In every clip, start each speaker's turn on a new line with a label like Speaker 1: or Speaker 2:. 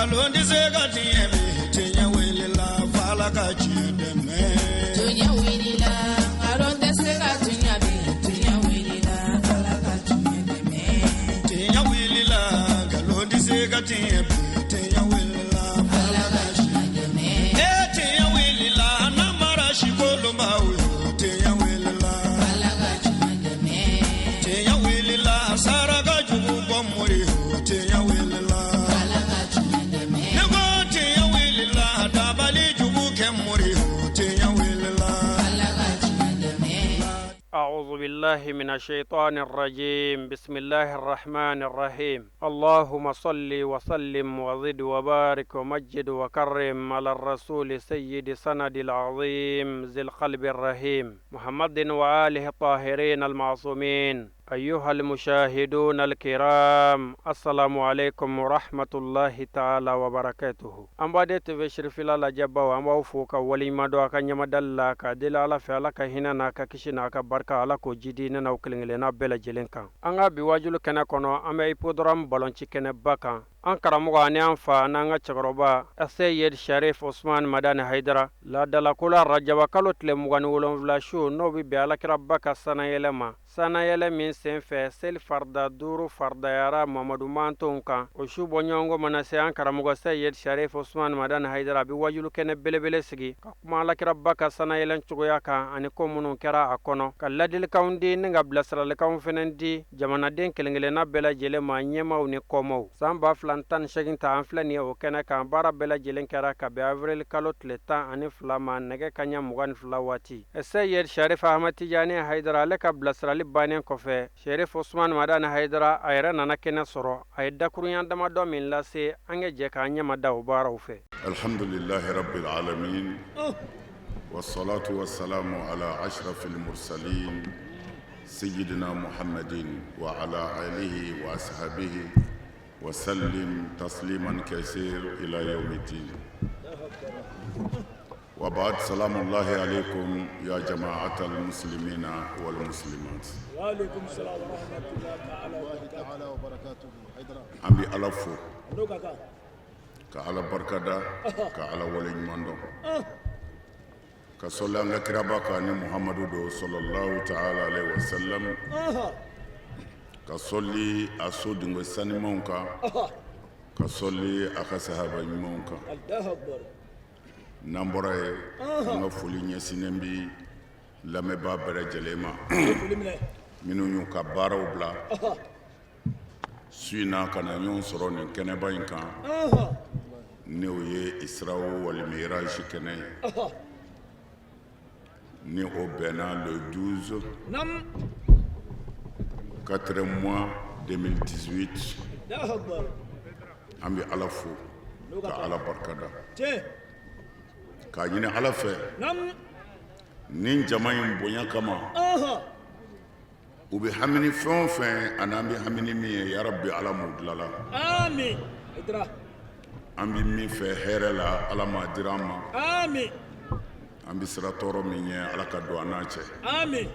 Speaker 1: Nkalon tɛ se ka tiɲɛ bi, tiɲɛ wulila f'Ala ka tiɲɛ dɛmɛ.
Speaker 2: Tiɲɛ wulila, nkalon tɛ se ka tiɲɛ bi, tiɲɛ wulila, Ala ka tiɲɛ dɛmɛ.
Speaker 1: Tiɲɛ wulila, nkalon tɛ se ka tiɲɛ bi, tiɲɛ wulila
Speaker 2: Ala ka tiɲɛ dɛmɛ.
Speaker 1: E tiɲɛ wulila, namara si kolonbaw yo, tiɲɛ wulila.
Speaker 2: Ala ka tiɲɛ dɛmɛ.
Speaker 1: Tiɲɛ wulila, saraka jugu bɔ mori yo, tiɲɛ wulila.
Speaker 2: Ala ka tiɲɛ dɛmɛ.
Speaker 1: Ne ko tiɲɛ wulila, dabali jugu kɛ mori yo, tiɲɛ wulila.
Speaker 2: Ala ka tiɲɛ dɛmɛ.
Speaker 3: أعوذ بالله من الشيطان الرجيم بسم الله الرحمن الرحيم اللهم صل وسلم وزد وبارك ومجد وكرم على الرسول سيد سند العظيم ذي القلب الرحيم محمد وآله الطاهرين المعصومين أيها المشاهدون الكرام السلام عليكم ورحمة الله تعالى وبركاته An b'aden TV Sirifila lajɛbaw, an b'aw fo ka waleɲuman dɔn a ka ɲɛmadali la k'a deli Ala fɛ, Ala ka hinɛ n'a ka kisi n'a ka barika, Ala k'o jidi ne n'aw kelen kelenna bɛɛ lajɛlen kan. An ka bi wajulu kɛnɛ kɔnɔ, an bɛ hippodrome balonci kɛnɛba kan. An karamɔgɔ ani an fa n'an ka cɛkɔrɔba Seyid Sharif Osman Madani Hayidara, laadalako la, rajaba kalo tile 27 su, n'o bɛ bɛn alakiraba ka sanayɛlɛ ma, sanayɛlɛ min senfɛ seli farida duuru faridayara Mamadu mantonw kan, o su bɔ ɲɔgɔnko mana se, an karamɔgɔ Seyid Sharif Osman Madani Hayidara a bɛ wajulu kɛnɛ belebele sigi ka kuma alakiraba ka sanayɛlɛ cogoya kan ani ko minnu kɛra a kɔnɔ, ka ladilikanw di ni ka bilasiralikanw fɛnɛ di jamanaden kelenkelenna bɛɛ lajɛlen ma, ɲɛmaw ni kɔmaw. San 2018 ta, an filɛ nin ye o kɛnɛ kan. Baara bɛɛ lajɛlen kɛra ka bɛn avril kalo tile 12 ma, nɛgɛ kaɲa 22 waati. Seyid Sharif Ahmad Tijani Hayidara, ale ka bilasirali bannen kɔfɛ, Sharif Osman Madani Hayidara a yɛrɛ nana kɛnɛ sɔrɔ. A ye dakurunya damadɔ min lase, an ka jɛ k'an ɲɛma da o baaraw fɛ.
Speaker 4: الحمد لله رب العالمين والصلاة والسلام على أشرف المرسلين سيدنا محمد وعلى آله وأصحابه وسلم تسليما كثير إلى يوم الدين وبعد، سلام الله عليكم يا جماعة المسلمين والمسلمات.
Speaker 5: وعليكم السلام ورحمة الله تعالى وبركاته.
Speaker 6: تعالى وبركاته حيدر.
Speaker 4: An bɛ Ala fo
Speaker 5: N'o ka kan.
Speaker 4: ka Ala barikada, ka Ala waleɲuman dɔn, ka sɔli an ka kiraba kan ni Muhamadu don صلى الله تعالى عليه وسلم, ka sɔli a so dungɔ sanimanw kan, ka sɔli a ka sahaba ɲumanw kan.
Speaker 5: الله أكبر.
Speaker 4: N'an bɔra yen, an ka foli ɲɛsinnen bi lamɛnbaa bɛɛ lajɛlen ma,
Speaker 5: Foli minɛ.
Speaker 4: minnu y'u ka baaraw bila su in na ka na ɲɔgɔn sɔrɔ nin kɛnɛba in kan, n'o ye Israw wal Miraj kɛnɛ ye, ni o bɛnna le 12 4 mois 2018.
Speaker 5: الله أكبر.
Speaker 4: An bɛ Ala fo ka Ala barikada k'a ɲini Ala fɛ nin jama in bonya kama, u bɛ hamini fɛn o fɛn ani an bɛ hamini min ye, yarabi Ala m'u dilala.
Speaker 5: آمين Haidara.
Speaker 4: An bɛ min fɛ hɛrɛ la, Ala m'a dira an ma.
Speaker 5: آمين.
Speaker 4: An bɛ sira tɔɔrɔ min ɲɛ, Ala ka don an n'a cɛ.
Speaker 5: آمين.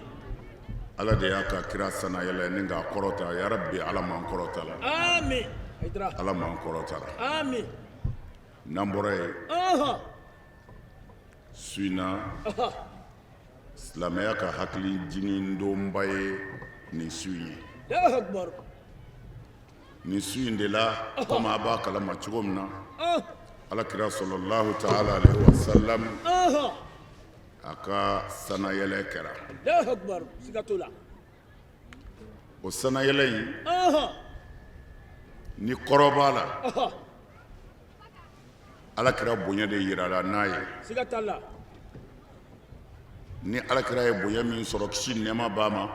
Speaker 4: Ala de y'a ka kira sanayɛlɛ ni k'a kɔrɔta, yarabi Ala m'an kɔrɔta la.
Speaker 5: آمين Haidara.
Speaker 4: Ala m'an kɔrɔta la.
Speaker 5: آمين.
Speaker 4: N'an bɔra yen, su in na, silamɛya ka hakili jigin donba ye nin su in ye.
Speaker 5: الله أكبر.
Speaker 4: Nin su in de la, komi a b'a kalama cogo min na, ala kira صلى الله تعالى عليه وسلم a ka sanayɛlɛ kɛra.
Speaker 5: الله أكبر, siga t'o la.
Speaker 4: O sanayɛlɛ in ni kɔrɔ b'a la, ala kira bonya de yirala n'a ye.
Speaker 5: Siga t'a la.
Speaker 4: Ni ala kira ye bonya min sɔrɔ, kisi ni nɛɛma b'a ma,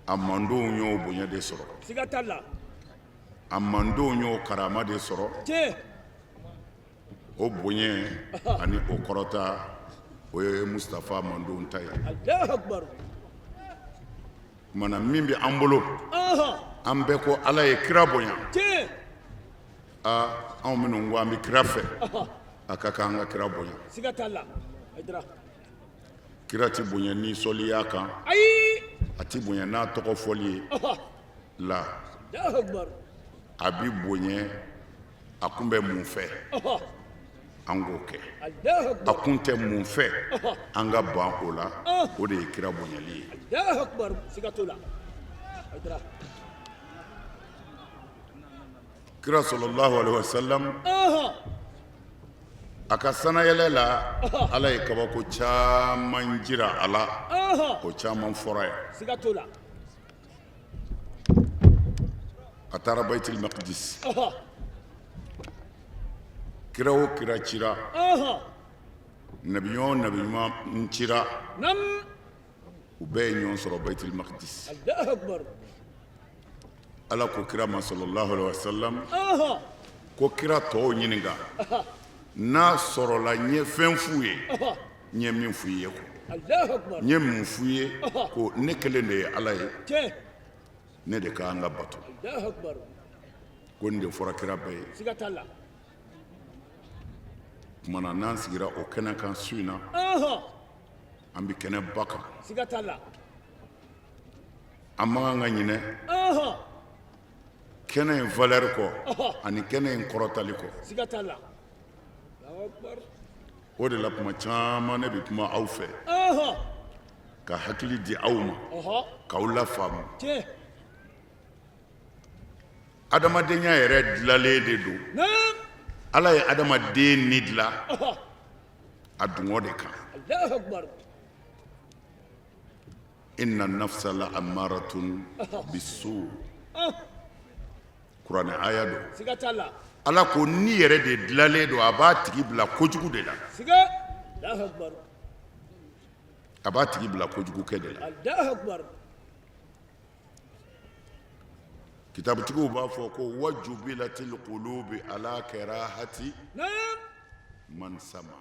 Speaker 4: a mandenw y'o bonya de sɔrɔ.
Speaker 5: Siga t'a la.
Speaker 4: A mandenw y'o karama de sɔrɔ. O bonya ani o kɔrɔta, o ye Mustafa mandenw ta ye.
Speaker 5: الله أكبر.
Speaker 4: Kumana min bɛ an bolo, an bɛɛ ko Ala ye kira bonya. Aa, anw minnu ko an bɛ kira fɛ, a ka kan an ka kira bonya.
Speaker 5: Siga t'a la Haidara.
Speaker 4: Kira ti bonya ni sɔliya kan.
Speaker 5: Ayi.
Speaker 4: A ti bonya n'a tɔgɔ fɔli ye la.
Speaker 5: الله أكبر.
Speaker 4: A bi bonya A kun bɛ mun fɛ, an k'o kɛ. A kun tɛ mun fɛ, an ka ban o la. O de ye kira bonyali ye. Kira sallallahu alaihi wasallam, a ka sanayɛlɛ la, Ala ye kabako caman jira a la, o caman fɔra yan. A taara Bayitil Makidisi. Kira o kira cira, nabi o nabi ɲuman cira, u bɛɛ ye ɲɔgɔn sɔrɔ Bayitil Makidisi. Ala ko kira ma sallallahu alaihi wasallam ko kira tɔw ɲininka n'a sɔrɔla n ye fɛn f'u ye, n ye min f'u ye, ko n ye mun f'u ye, ko ne kelen de ye Ala ye, ne de ka kan ka bato. Ko nin de fɔra kira bɛɛ ye. Tuma na n'an sigira o kɛnɛ kan su in na, an bɛ kɛnɛba kan. An man kan ka ɲinɛ kɛnɛ in valeur kɔ ani kɛnɛ in kɔrɔtali kɔ. O de la kuma caman ne bɛ kuma aw fɛ ka hakili di aw ma, k'aw lafaamu. Adamadenya yɛrɛ dilalen de don. Ala ye adamaden ni dilan a dungɔ de kan. Inna nafsa la amaratun bisu, kuranɛ aya don. Ala ko ni yɛrɛ de dilalen don, a b'a tigi bila kojugu de la, a b'a tigi bila kojugu kɛ de la. Kitabutigiw b'a fɔ ko wajubilatil kulubi ala karahati man sama.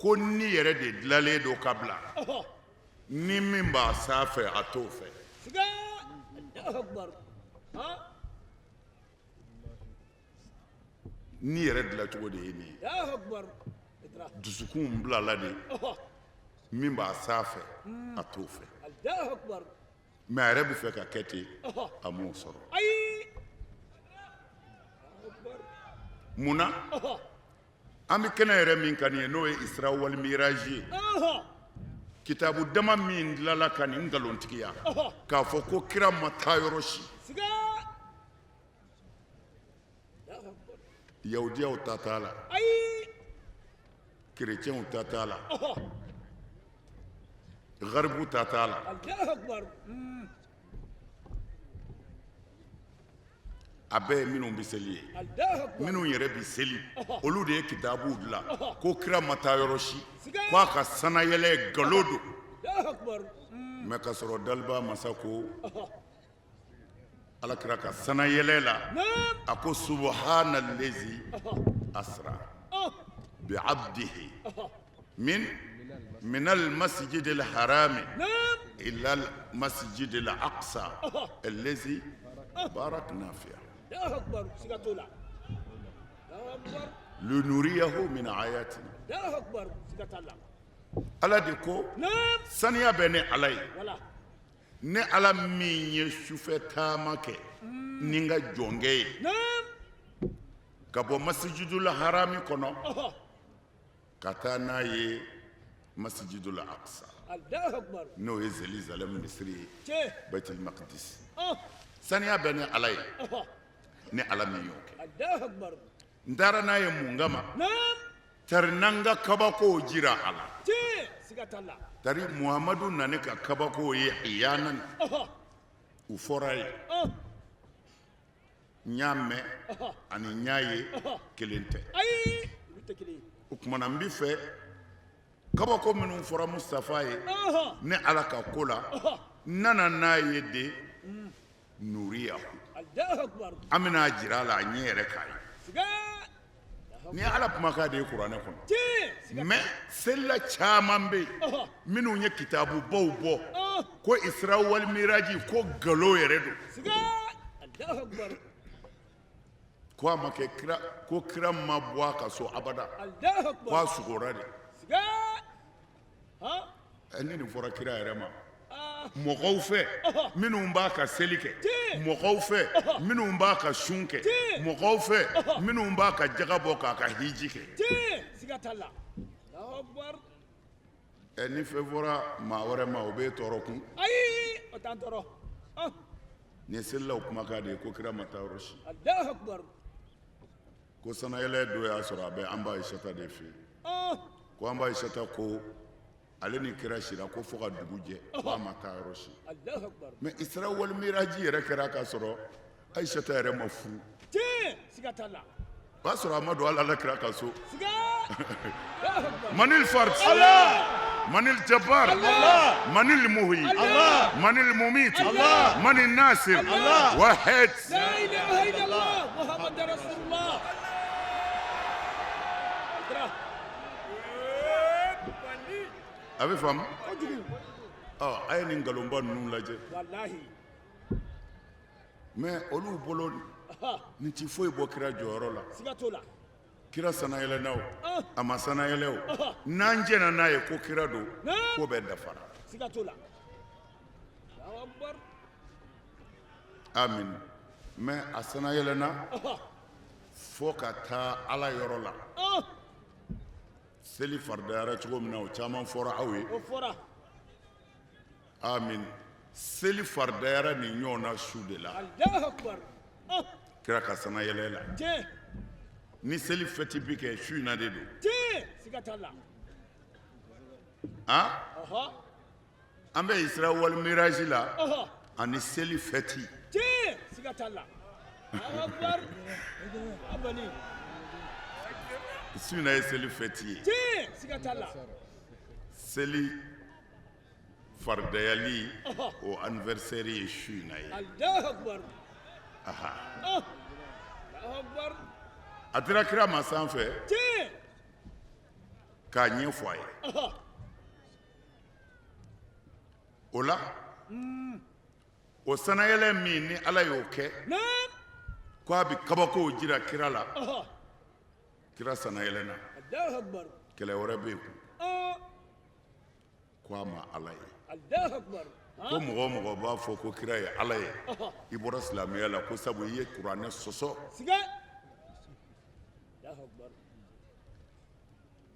Speaker 4: Ko ni yɛrɛ de dilalen don ka bila, ni min b'a sa fɛ, a t'o fɛ. Ni yɛrɛ dilancogo de ye nin ye. Dusukun bilala de, min b'a sa fɛ, a t'o fɛ, mais a yɛrɛ bɛ fɛ ka kɛ ten, a m'o sɔrɔ. Mun na an bɛ kɛnɛ yɛrɛ min kan nin ye, n'o ye Isra wal Miraj ye, kitabu dama min dilala ka nin nkalontigiya k'a fɔ ko kira ma taa yɔrɔ si, yahudiyaw ta t'a la, kerecɛnw ta t'a la, garibu ta t'a la, a bɛɛ ye minnu bɛ seli ye, minnu yɛrɛ bɛ seli, olu de ye kitabuw dilan ko kira ma taa yɔrɔ si, ko a ka sanayɛlɛ nkalon don. Mais k'a sɔrɔ daliba masa ko ala kira ka sanayɛlɛ la, a ko subahana lezi asra bi abdihi min minal masjidil harami ilal masjidil aqsa lezi barakna fihi linuriyahu min ayatina. Ala de ko saniya bɛ ne Ala ye, ne Ala min ye sufɛ taama kɛ ni n ka jɔnkɛ ye ka bɔ masjidul harami kɔnɔ ka taa n'a ye masjidul aqsa, n'o ye Jerusalem misiri ye, Baitul Maqdis. Saniya bɛ ne Ala ye, ne Ala min y'o kɛ. N taara n'a ye mun kama? Tari na n ka kabakow jira a la. Tari Muhamadu nana ka kabakow ye iyanan, u fɔra a ye, n y'a mɛn ani n y'a ye kelen tɛ. O tuma na n bɛ fɛ kabako minnu fɔra Mustafa ye ne Ala ka ko la, n nana n'a ye de nuriyahu, an bɛna a jira a la, a ɲɛ yɛrɛ k'a ye. Ni Ala kumakan de ye kuranɛ kɔnɔ. Mais selila caman bɛ yen minnu ye kitabubaw bɔ ko Isra wal Miraji ko nkalon yɛrɛ don, ko a ma kɛ kira, ko kira ma bɔ a ka so abada, ko a sugora de. Ni nin fɔra kira yɛrɛ ma, Mɔgɔw fɛ minnu b'a ka seli kɛ, mɔgɔw fɛ minnu b'a ka sun kɛ, mɔgɔw fɛ minnu b'a ka jaga bɔ k'a ka hiji kɛ.
Speaker 5: Siga t'a la. Allahu akbar.
Speaker 4: Ɛ, ni fɛn fɔra maa wɛrɛ ma, o b'e tɔɔrɔ kun?
Speaker 5: Ayi, o t'an tɔɔrɔ.
Speaker 4: Nin ye selilaw kumakan de ye ko kira ma taa yɔrɔ si.
Speaker 5: Allahu akbar.
Speaker 4: Ko sanayɛlɛ don y'a sɔrɔ a bɛ an ba Ayisata de fɛ yen. Ko an ba Ayisata ko ale ni kira sira ko fo ka dugu jɛ, ko a ma taa yɔrɔ si.
Speaker 5: Allahu akbar.
Speaker 4: Mais Isra wal Miraji yɛrɛ kɛra k'a sɔrɔ Ayisata yɛrɛ ma furu.
Speaker 5: Tiɲɛ, siga t'a la.
Speaker 4: O y'a sɔrɔ a ma don hali ala kira ka so.
Speaker 5: Siga. Allahu akbar.
Speaker 4: Manil fard. Allah. Manil jabbar. Allah. Manil muhyi. Allah. Manil mumit. Allah. Manil nasir. Allah. Wahid.
Speaker 5: La ilaha illallah Muhammad Rasulullah. Dra.
Speaker 4: A bɛ faamu? Ɔ, a ye nin nkalonba ninnu lajɛ.
Speaker 5: Wallahi.
Speaker 4: Mais olu bolo, nin ti foyi bɔ kira jɔyɔrɔ la.
Speaker 5: Siga t'o la.
Speaker 4: Kira sanayɛlɛnna o, a ma sanayɛlɛ o, n'an jɛnna n'a ye ko kira don, ko bɛɛ dafara.
Speaker 5: Siga t'o la. Allahu akbar.
Speaker 4: Amin. Mais a sanayɛlɛnna fo ka taa ala yɔrɔ la. Seli faridayara cogo min na, o caman fɔra aw ye.
Speaker 5: O fɔra.
Speaker 4: Amin. Seli faridayara nin ɲɔgɔnna su de la.
Speaker 5: Allahu akbar.
Speaker 4: Kira ka sanayɛlɛ la.
Speaker 5: Tiɲɛ.
Speaker 4: Ni seli fɛti bi kɛ, su in na de don.
Speaker 5: Tiɲɛ, siga t'a la.
Speaker 4: Han?
Speaker 5: Ɔhɔ.
Speaker 4: An bɛ Isra wal Miraji la
Speaker 5: Ɔhɔ.
Speaker 4: ani seli fɛti.
Speaker 5: Tiɲɛ, siga t'a la. Allahu akbar. Abani.
Speaker 4: Su in na ye seli fɛti ye.
Speaker 5: Tiɲɛ, siga t'a la.
Speaker 4: Seli faridayali o anniversaire ye su in na ye.
Speaker 5: Allahu akbar.
Speaker 4: Aha.
Speaker 5: Allahu akbar.
Speaker 4: A dira kira ma sanfɛ
Speaker 5: Tiɲɛ.
Speaker 4: k'a ɲɛfɔ a ye. O la, o sanayɛlɛ min ni ala y'o kɛ
Speaker 5: Naam.
Speaker 4: ko a bɛ kabakow jira kira la, kira sanayɛlɛna.
Speaker 5: Allahu akbar.
Speaker 4: Kɛlɛ wɛrɛ bɛ yen kun ko a ma ala ye.
Speaker 5: Allahu akbar.
Speaker 4: Ko mɔgɔ o mɔgɔ b'a fɔ ko kira ye ala ye, i bɔra silamɛya la, ko sabu i ye kuranɛ sɔsɔ.
Speaker 5: Siga. Allahu akbar.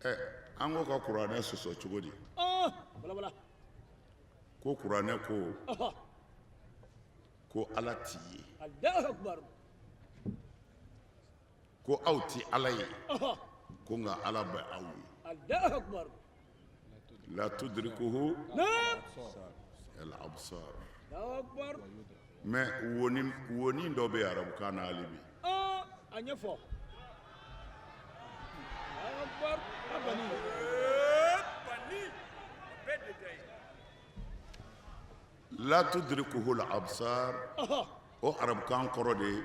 Speaker 4: Ɛ, an ko ka kuranɛ sɔsɔ cogo di?
Speaker 5: Wala wala.
Speaker 4: Ko kuranɛ ko ko ala t'i ye.
Speaker 5: Allahu akbar.
Speaker 4: Ko aw ti ala ye, ko nka ala bɛ aw ye.
Speaker 5: Allahu akbar.
Speaker 4: La tudrikuhu
Speaker 5: Naam.
Speaker 4: al absar.
Speaker 5: Allahu akbar.
Speaker 4: Mais woni woni dɔ bɛ arabukan na hali bi.
Speaker 5: A ɲɛfɔ. Allahu akbar. Abani.
Speaker 4: La tudrikuhu al absar, o arabukan kɔrɔ de ye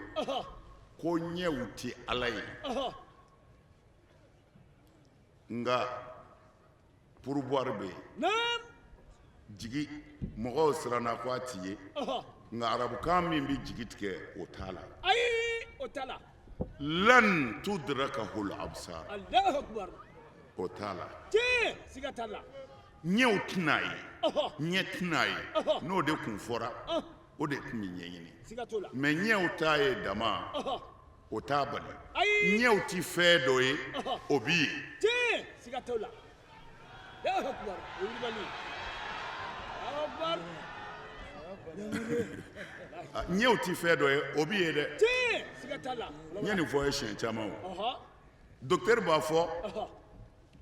Speaker 4: ko ɲɛw ti ala ye, nka pourboire bɛ yen.
Speaker 5: Naam.
Speaker 4: Jigi mɔgɔw siranna ko a ti ye, nka arabukan min bɛ jigi tigɛ, o t'a la.
Speaker 5: Ayi, o t'a la.
Speaker 4: Lan tudrakahu al absar.
Speaker 5: Allahu akbar.
Speaker 4: O t'a la.
Speaker 5: Tiɲɛ, siga t'a la.
Speaker 4: Ɲɛw tɛna ye, ɲɛ tɛna ye. N'o de kun fɔra, o de tun bɛ ɲɛɲini.
Speaker 5: Siga t'o la.
Speaker 4: Mais ɲɛw t'a ye dama, o t'a bali.
Speaker 5: Ayi.
Speaker 4: Ɲɛw ti fɛn dɔ ye, o bi ye.
Speaker 5: Tiɲɛ, siga t'o la. Allahu akbar. O wulibali. Allahu akbar.
Speaker 4: Ɲɛw ti fɛn dɔ ye, o bi ye dɛ.
Speaker 5: Tiɲɛ, siga t'a la.
Speaker 4: N ye nin fɔ ye siɲɛ caman o. Docteur b'a fɔ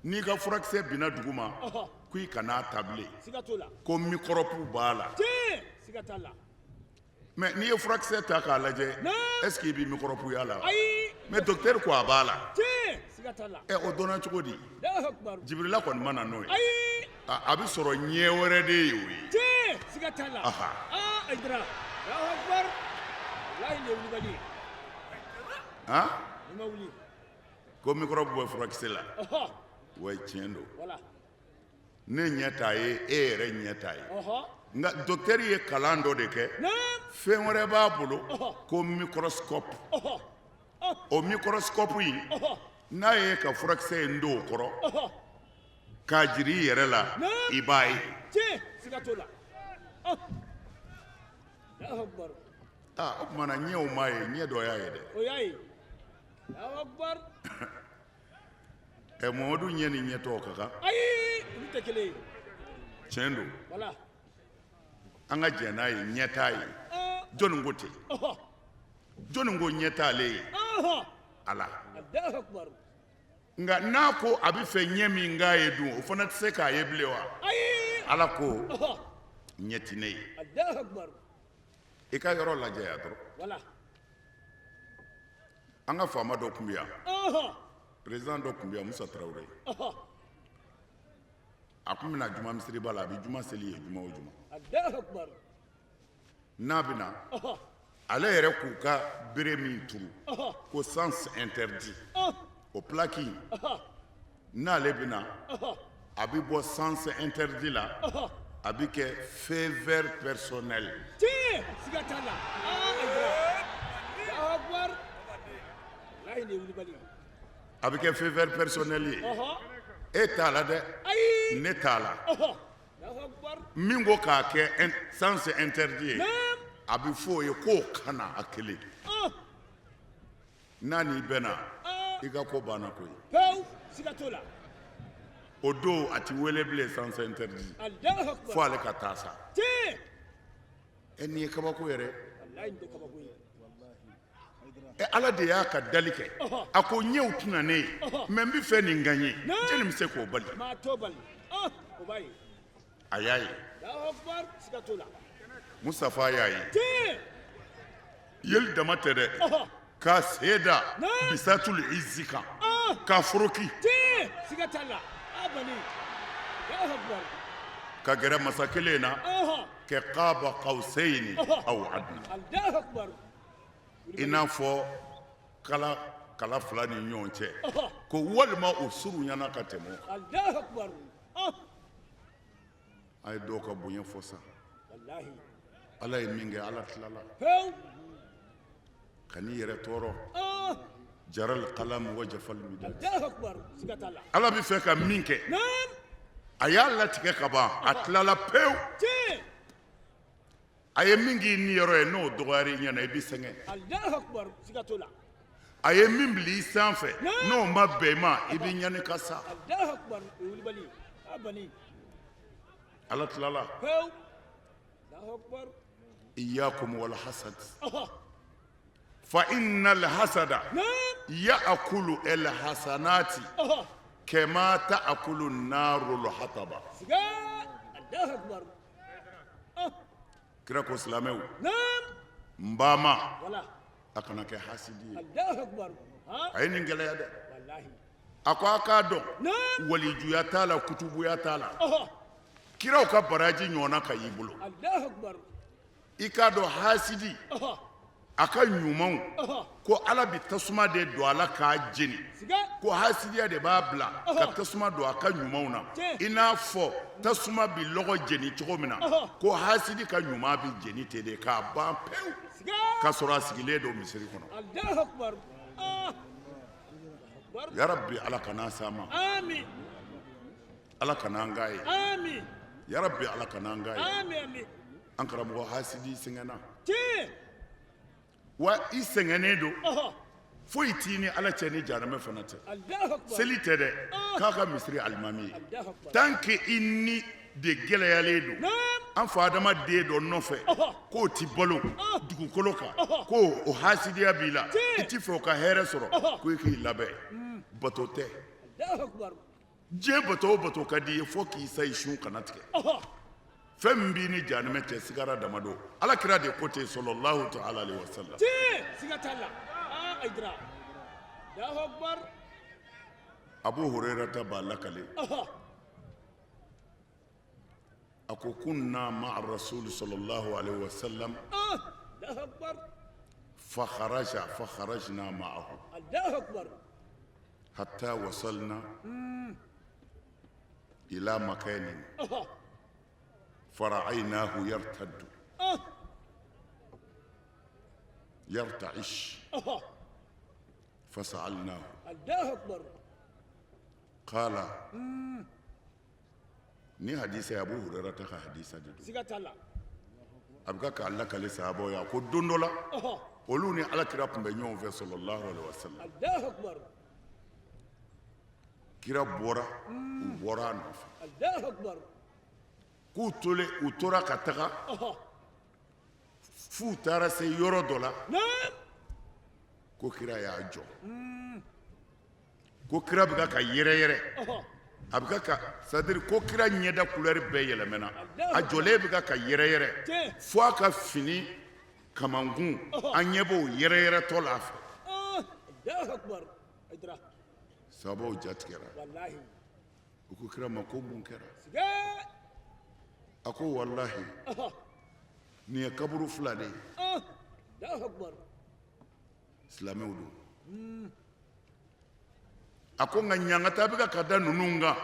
Speaker 4: n'i ka furakisɛ binna dugu ma, ko i kan'a ta bilen.
Speaker 5: Siga t'o la.
Speaker 4: Ko microbe b'a la.
Speaker 5: Tiɲɛ, siga t'a la.
Speaker 4: Mais n'i ye furakisɛ ta k'a lajɛ, est ce que i bɛ microbe y'a la?
Speaker 5: Ayi.
Speaker 4: Mais docteur ko a b'a la.
Speaker 5: Tiɲɛ, siga t'a la.
Speaker 4: Ɛ, o dɔnna cogo di?
Speaker 5: Allahu akbar.
Speaker 4: Jibirila kɔni ma na n'o ye.
Speaker 5: Ayi.
Speaker 4: A bɛ sɔrɔ ɲɛ wɛrɛ de ye o ye.
Speaker 5: Tiɲɛ, siga t'a la.
Speaker 4: Aha.
Speaker 5: Ayidara. Allahu akbar. Walahi, nin ye wulibali ye.
Speaker 4: Han?
Speaker 5: Nin ma wuli.
Speaker 4: Ko microbe bɛ furakisɛ la. Wa tiɲɛ don.
Speaker 5: Wala.
Speaker 4: Ne ɲɛ t'a ye, e yɛrɛ ɲɛ t'a ye. Nka docteur ye kalan dɔ de kɛ. Fɛn wɛrɛ b'a bolo ko microscope. O microscope in, n'a ye ka furakisɛ in don o kɔrɔ k'a jira i yɛrɛ la, i b'a ye.
Speaker 5: Tiɲɛ, siga t'o la. Allahu akbar.
Speaker 4: Aa, o tuma na ɲɛw m'a ye, ɲɛ dɔ y'a ye dɛ.
Speaker 5: O y'a ye. Allahu akbar.
Speaker 4: Ɛ, Mamadu ɲɛ ni ɲɛ tɔw ka kan?
Speaker 5: Ayi, olu tɛ kelen ye.
Speaker 4: Tiɲɛ don.
Speaker 5: Wala.
Speaker 4: An ka jɛn n'a ye, ɲɛ t'a ye. Jɔnni ko ten? Jɔnni ko ɲɛ t'ale ye? Ala.
Speaker 5: Allahu akbar.
Speaker 4: Nka n'a ko a bɛ fɛ ɲɛ min k'a ye dun, o fana tɛ se k'a ye bilen wa?
Speaker 5: Ayi.
Speaker 4: Ala ko ɲɛ tɛ ne ye.
Speaker 5: Allahu akbar.
Speaker 4: I ka yɔrɔ lajɛ yan dɔrɔn.
Speaker 5: Wala.
Speaker 4: An ka faama dɔ tun bɛ yan, président dɔ tun bɛ yan, Musa Tarawele. A tun bɛ na juma misiriba la, a bɛ juma seli yen juma o juma.
Speaker 5: Allahu akbar.
Speaker 4: N'a bɛ na, ale yɛrɛ k'u ka bere min turu ko sens interdit, o plaque in, n'ale bɛ na, a bɛ bɔ sens interdit la, a bɛ kɛ feu vert personnel.
Speaker 5: Tiɲɛ, siga t'a la. Aa, Ayidara. Allahu akbar. Walahi, nin ye wulibali ye.
Speaker 4: A bɛ kɛ feu vert personnel ye. E t'a la dɛ.
Speaker 5: Ayi.
Speaker 4: Ne t'a la.
Speaker 5: Allahu akbar.
Speaker 4: Min ko k'a kɛ sens interdit ye, a bɛ fɔ o ye k'o kana a kelen. N'a n'i bɛnna, i ka ko banna koyi.
Speaker 5: Pewu, siga t'o la.
Speaker 4: O don a ti wele bilen sens interdit.
Speaker 5: Allahu akbar.
Speaker 4: Fo ale ka taa sa.
Speaker 5: Tiɲɛ.
Speaker 4: Ɛ, nin ye kabako yɛrɛ.
Speaker 5: Walahi, nin tɛ kabako ye.
Speaker 4: Ɛ, Ala de y'a ka dali kɛ. A ko ɲɛw tɛna ne ye, mais n bɛ fɛ nin ka n ye. Jɔnni bɛ se k'o bali?
Speaker 5: Maa t'o bali. O b'a ye.
Speaker 4: A y'a ye.
Speaker 5: Allahu akbar, siga t'o la.
Speaker 4: Mustafa y'a ye.
Speaker 5: Tiɲɛ.
Speaker 4: Yeli dama tɛ dɛ, k'a sen da bisatul izi kan, k'a foroki.
Speaker 5: Tiɲɛ, siga t'a la. A bani. Allahu akbar.
Speaker 4: Ka gɛrɛ masa kelen na, kɛ qaba qawsayni aw adna.
Speaker 5: Allahu akbar.
Speaker 4: I n'a fɔ kala kala fila ni ɲɔgɔn cɛ, ko walima o surunyana ka tɛmɛ o kan.
Speaker 5: Allahu akbar.
Speaker 4: A ye dɔw ka bonya fɔ sa.
Speaker 5: Walahi.
Speaker 4: Ala ye min kɛ, Ala tilala.
Speaker 5: Pewu.
Speaker 4: Ka n'i yɛrɛ tɔɔrɔ. Jaral kalam wa jafal midad.
Speaker 5: Allahu akbar, siga t'a la.
Speaker 4: Ala bɛ fɛ ka min kɛ,
Speaker 5: Naam.
Speaker 4: a y'a latigɛ ka ban, a tilala pewu.
Speaker 5: Tiɲɛ.
Speaker 4: A ye min k'i niyɔrɔ ye, n'o dɔgɔyara i ɲɛna, i bɛ sɛgɛn.
Speaker 5: Allahu akbar, siga t'o la.
Speaker 4: A ye min bila i sanfɛ, n'o ma bɛn i ma, i bɛ ɲani ka sa.
Speaker 5: Allahu akbar, o ye wulibali ye. A bani.
Speaker 4: Ala tilala.
Speaker 5: Pewu. Allahu akbar.
Speaker 4: Iyyakum wal hasad. Fa innal hasada ya'kulu al hasanati kama ta'kulu an-naru al hataba.
Speaker 5: Siga. Allahu akbar.
Speaker 4: Kira ko silamɛw,
Speaker 5: Naam.
Speaker 4: n ba ma,
Speaker 5: Wala.
Speaker 4: a kana kɛ hasidi ye.
Speaker 5: Allahu akbar.
Speaker 4: A ye nin gɛlɛya dɛ.
Speaker 5: Walahi.
Speaker 4: A ko a k'a dɔn,
Speaker 5: Naam.
Speaker 4: walijuya t'a la, kutubuya t'a la. Kiraw ka baraji ɲɔgɔnna ka y'i bolo.
Speaker 5: Allahu akbar.
Speaker 4: I k'a dɔn hasidi, a ka ɲumanw, ko Ala bɛ tasuma de don a la k'a jeni.
Speaker 5: Siga.
Speaker 4: Ko hasidiya de b'a bila ka tasuma don a ka ɲumanw na. I n'a fɔ tasuma bɛ lɔgɔ jeni cogo min na, ko hasidi ka ɲuman bɛ jeni ten de k'a ban pewu,
Speaker 5: Siga.
Speaker 4: k'a sɔrɔ a sigilen don misiri kɔnɔ.
Speaker 5: Allahu akbar.
Speaker 4: Yarabi, Ala kana s'an ma.
Speaker 5: Amin.
Speaker 4: Ala kana an k'a ye.
Speaker 5: Amin.
Speaker 4: Yarabi, Ala kana an k'a ye.
Speaker 5: Amin, amin.
Speaker 4: An karamɔgɔ, hasidi sɛgɛnna.
Speaker 5: Tiɲɛ.
Speaker 4: Wa i sɛgɛnnen don, foyi t'i ni Ala cɛ ni jahanamɛ fana tɛ.
Speaker 5: Allahu akbar.
Speaker 4: Seli tɛ dɛ, k'a ka misiri alimami ye.
Speaker 5: Allahu akbar.
Speaker 4: Tant que i ni de gɛlɛyalen don, an fa Adama den dɔ nɔfɛ, k'o ti balo dugukolo kan, k'o o hasidiya b'i la, i ti fɛ o ka hɛrɛ sɔrɔ, ko i k'i labɛn. Bato tɛ.
Speaker 5: Allahu akbar.
Speaker 4: Diɲɛ bato o bato ka di i ye, fo k'i sa i sun kana tigɛ. Fɛn min b'i ni jahanamɛ cɛ, sigara dama don. Ala kira de ko ten, sallallahu ta'ala alaihi wa sallam.
Speaker 5: Tiɲɛ, siga t'a la. Aa, Ayidara. Allahu akbar.
Speaker 4: Abu Hurairata b'a lakale. A ko kunna ma'a rasul sallallahu alaihi wa sallam.
Speaker 5: Allahu akbar.
Speaker 4: Fa kharaja fa kharajna ma'ahu.
Speaker 5: Allahu akbar.
Speaker 4: Hatta wasalna ila makanin. Fara'aynahu yartaddu. Yarta'ish. Fasa'alnahu.
Speaker 5: Allahu akbar.
Speaker 4: Qala. Ni hadisa ye Abu Hurairata ka hadisa de don.
Speaker 5: Siga t'a la.
Speaker 4: A bɛ ka k'a lakale sahabaw ye, a ko don dɔ la, olu ni ala kira tun bɛ ɲɔgɔn fɛ, sallallahu alaihi wasallam.
Speaker 5: Allahu akbar.
Speaker 4: Kira bɔra, u bɔra a nɔfɛ.
Speaker 5: Allahu akbar.
Speaker 4: K'u tolen, u tora ka taga f'u taara se yɔrɔ dɔ la. Ko kira y'a jɔ, ko kira bɛ ka yɛrɛyɛrɛ, a bɛ ka, c'est à dire ko kira ɲɛda couleur bɛɛ yɛlɛmɛna, a jɔlen bɛ ka yɛrɛyɛrɛ fo a ka fini kamankun, an ɲɛ b'o yɛrɛyɛrɛtɔ la a fɛ.
Speaker 5: Allahu akbar. Aidara.
Speaker 4: Sahabaw ja tigɛra.
Speaker 5: Wallahi.
Speaker 4: U ko kira ma ko mun kɛra?
Speaker 5: Siga.
Speaker 4: A ko walahi, nin ye kaburu fila de ye.
Speaker 5: Allahu akbar.
Speaker 4: Silamɛw don. A ko nka ɲangata bɛ ka da ninnu kan.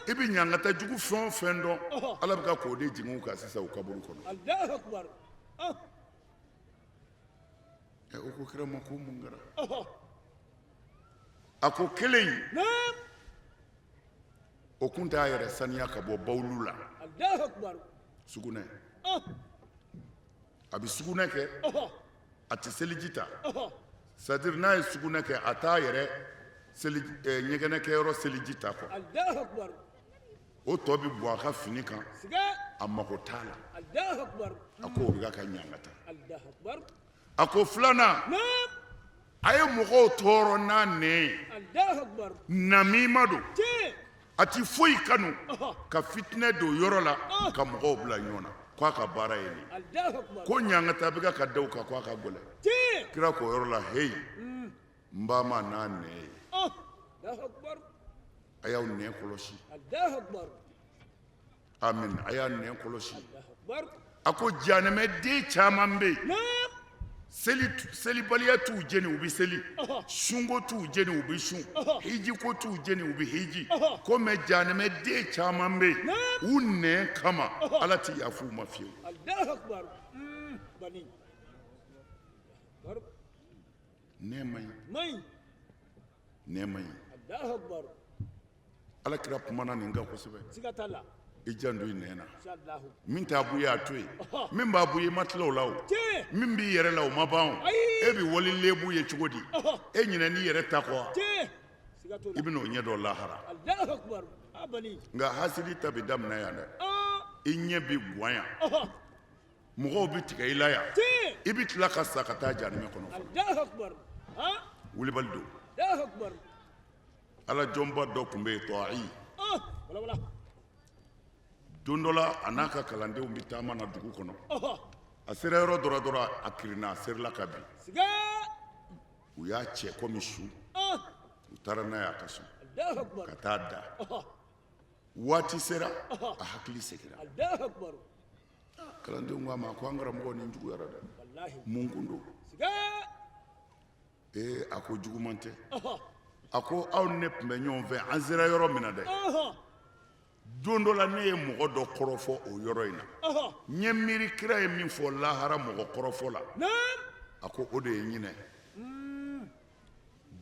Speaker 4: I bɛ ɲangata jugu fɛn o fɛn dɔn, ala bɛ ka k'o de jigin u kan sisan u kaburu kɔnɔ.
Speaker 5: Allahu akbar.
Speaker 4: O ko kira ma ko mun kɛra? A ko kelen in, o kun t'a yɛrɛ saniya ka bɔ bawulu la.
Speaker 5: Allahu akbar.
Speaker 4: Sugunɛ, a bɛ sugunɛ kɛ, a tɛ seliji ta. C'est à dire n'a ye sugunɛ kɛ, a t'a yɛrɛ seli ɲɛgɛnɛkɛyɔrɔ seliji ta quoi.
Speaker 5: Allahu akbar.
Speaker 4: O tɔ bɛ bɔn a ka fini kan.
Speaker 5: Siga.
Speaker 4: A mago t'a la.
Speaker 5: Allahu akbar.
Speaker 4: A ko o bɛ ka ɲangata.
Speaker 5: Allahu akbar.
Speaker 4: A ko filanan, a ye mɔgɔw tɔɔrɔ n'a nɛn ye.
Speaker 5: Allahu akbar.
Speaker 4: Namima don.
Speaker 5: Tiɲɛ.
Speaker 4: A ti foyi kanu ka fitinɛ don yɔrɔ la ka mɔgɔw bila ɲɔgɔn na, k'a ka baara ye nin ye.
Speaker 5: Allahu akbar.
Speaker 4: Ko ɲangata bɛ ka da u kan, k'a ka gɛlɛn.
Speaker 5: Tiɲɛ.
Speaker 4: Kira k'o yɔrɔ la, heyi, n ba ma n'a nɛn ye.
Speaker 5: Allahu akbar.
Speaker 4: A y'aw nɛn kɔlɔsi.
Speaker 5: Allahu akbar.
Speaker 4: Amin, a y'a nɛn kɔlɔsi.
Speaker 5: Allahu akbar.
Speaker 4: A ko janɛmɛden caman bɛ yen, selibaliya t'u jeni, u bɛ seli, sunko t'u jeni, u bɛ sun, hijiko t'u jeni, u bɛ hiji. Ko mɛ janɛmɛden caman bɛ yen, u nɛn kama ala tɛ yafa u ma fiyewu.
Speaker 5: Allahu akbar. Bani.
Speaker 4: Nɛn man ɲi.
Speaker 5: Man ɲi.
Speaker 4: Nɛn man ɲi.
Speaker 5: Allahu akbar.
Speaker 4: Ala kira kumana nin kan kosɛbɛ.
Speaker 5: Siga t'a la.
Speaker 4: I janto i nɛn na.
Speaker 5: Inshallah.
Speaker 4: Min t'a bɔ i ye, a to yen. Min b'a bɔ i ye, i ma tila o la o.
Speaker 5: Tiɲɛ.
Speaker 4: Min b'i yɛrɛ la, o ma ban o.
Speaker 5: Ayi.
Speaker 4: E bɛ wali lebu ye cogo di? E ɲinɛ n'i yɛrɛ ta kɔ wa?
Speaker 5: Tiɲɛ. Siga t'o
Speaker 4: I
Speaker 5: la.
Speaker 4: bɛn'o ɲɛ dɔn lahara.
Speaker 5: Allahu akbar. A bani.
Speaker 4: Nka hasidi ta bɛ daminɛ yan dɛ. I ɲɛ bɛ guwan yan. Mɔgɔw bɛ tigɛ i la yan.
Speaker 5: Tiɲɛ.
Speaker 4: I bɛ tila ka sa ka taa jahanamɛ kɔnɔ.
Speaker 5: Allahu akbar.
Speaker 4: Wulibali don.
Speaker 5: Allahu akbar.
Speaker 4: Ala jɔnba dɔ tun bɛ yen, Tɔyi.
Speaker 5: Wala wala.
Speaker 4: Don dɔ la, a n'a ka kalandenw bɛ taama na dugu kɔnɔ. A sera yɔrɔ dɔ la dɔrɔn, a kirinna, a serila ka bin.
Speaker 5: Siga.
Speaker 4: U y'a cɛ komi su. U taara n'a ye a ka so.
Speaker 5: Allahu akbar.
Speaker 4: Ka taa da. Waati sera, a hakili seginna.
Speaker 5: Allahu akbar.
Speaker 4: Kalandenw ko a ma ko an karamɔgɔ, nin juguyara dɛ.
Speaker 5: Wallahi.
Speaker 4: Mun kun don?
Speaker 5: Siga.
Speaker 4: Ee, a ko juguman tɛ. A ko aw ni ne tun bɛ ɲɔgɔn fɛ, an sera yɔrɔ min na dɛ, don dɔ la ne ye mɔgɔ dɔ kɔrɔfɔ o yɔrɔ in na. N ye miiri kira ye min fɔ lahara mɔgɔ kɔrɔfɔ la. A ko o de ye ɲinɛ.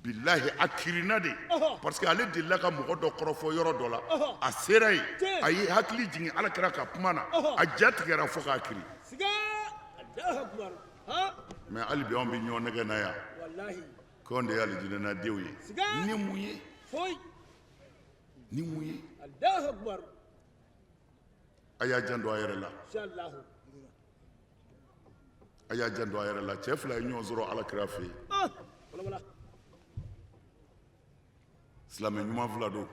Speaker 4: Bilahi, a kirinna de, parce que ale delila ka mɔgɔ dɔ kɔrɔfɔ yɔrɔ dɔ la, a sera yen, a ye hakili jigin ala kira ka kuma na, a ja tigɛra fo k'a kiri.
Speaker 5: Siga. Allahu akbar.
Speaker 4: Mais hali bi anw bɛ ɲɔgɔn nɛgɛ na yan
Speaker 5: Wallahi.
Speaker 4: k'anw de ye alijinɛnadenw ye.
Speaker 5: Siga.
Speaker 4: Ni mun ye?
Speaker 5: Foyi.
Speaker 4: Ni mun ye?
Speaker 5: Allahu akbar.
Speaker 4: A y'a janto a yɛrɛ la.
Speaker 5: Inshallah.
Speaker 4: A y'a janto a yɛrɛ la. Cɛ fila ye ɲɔgɔn sɔrɔ ala kira fɛ yen.
Speaker 5: Wala wala.
Speaker 4: Silamɛ ɲuman fila don.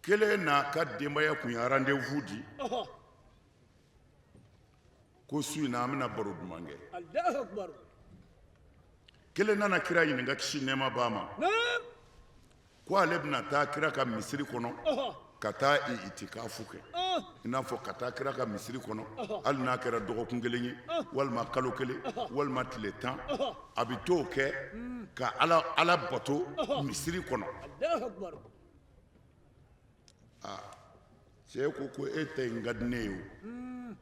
Speaker 4: Kelen n'a ka denbaya kun ye rendez-vous di ko su in na an bɛna baro duman kɛ.
Speaker 5: Allahu akbar.
Speaker 4: Kelen nana kira ɲininka, kisi nɛɛma b'a ma,
Speaker 5: Naam.
Speaker 4: ko ale bɛna taa kira ka misiri kɔnɔ ka taa itikafu kɛ, i n'a fɔ ka taa kira ka misiri kɔnɔ, hali n'a kɛra dɔgɔkun kelen ye walima kalo kelen walima tile 10, a bɛ t'o kɛ ka ala bato misiri kɔnɔ.
Speaker 5: Allahu akbar.
Speaker 4: Cɛ ko e ta in ka di ne ye o,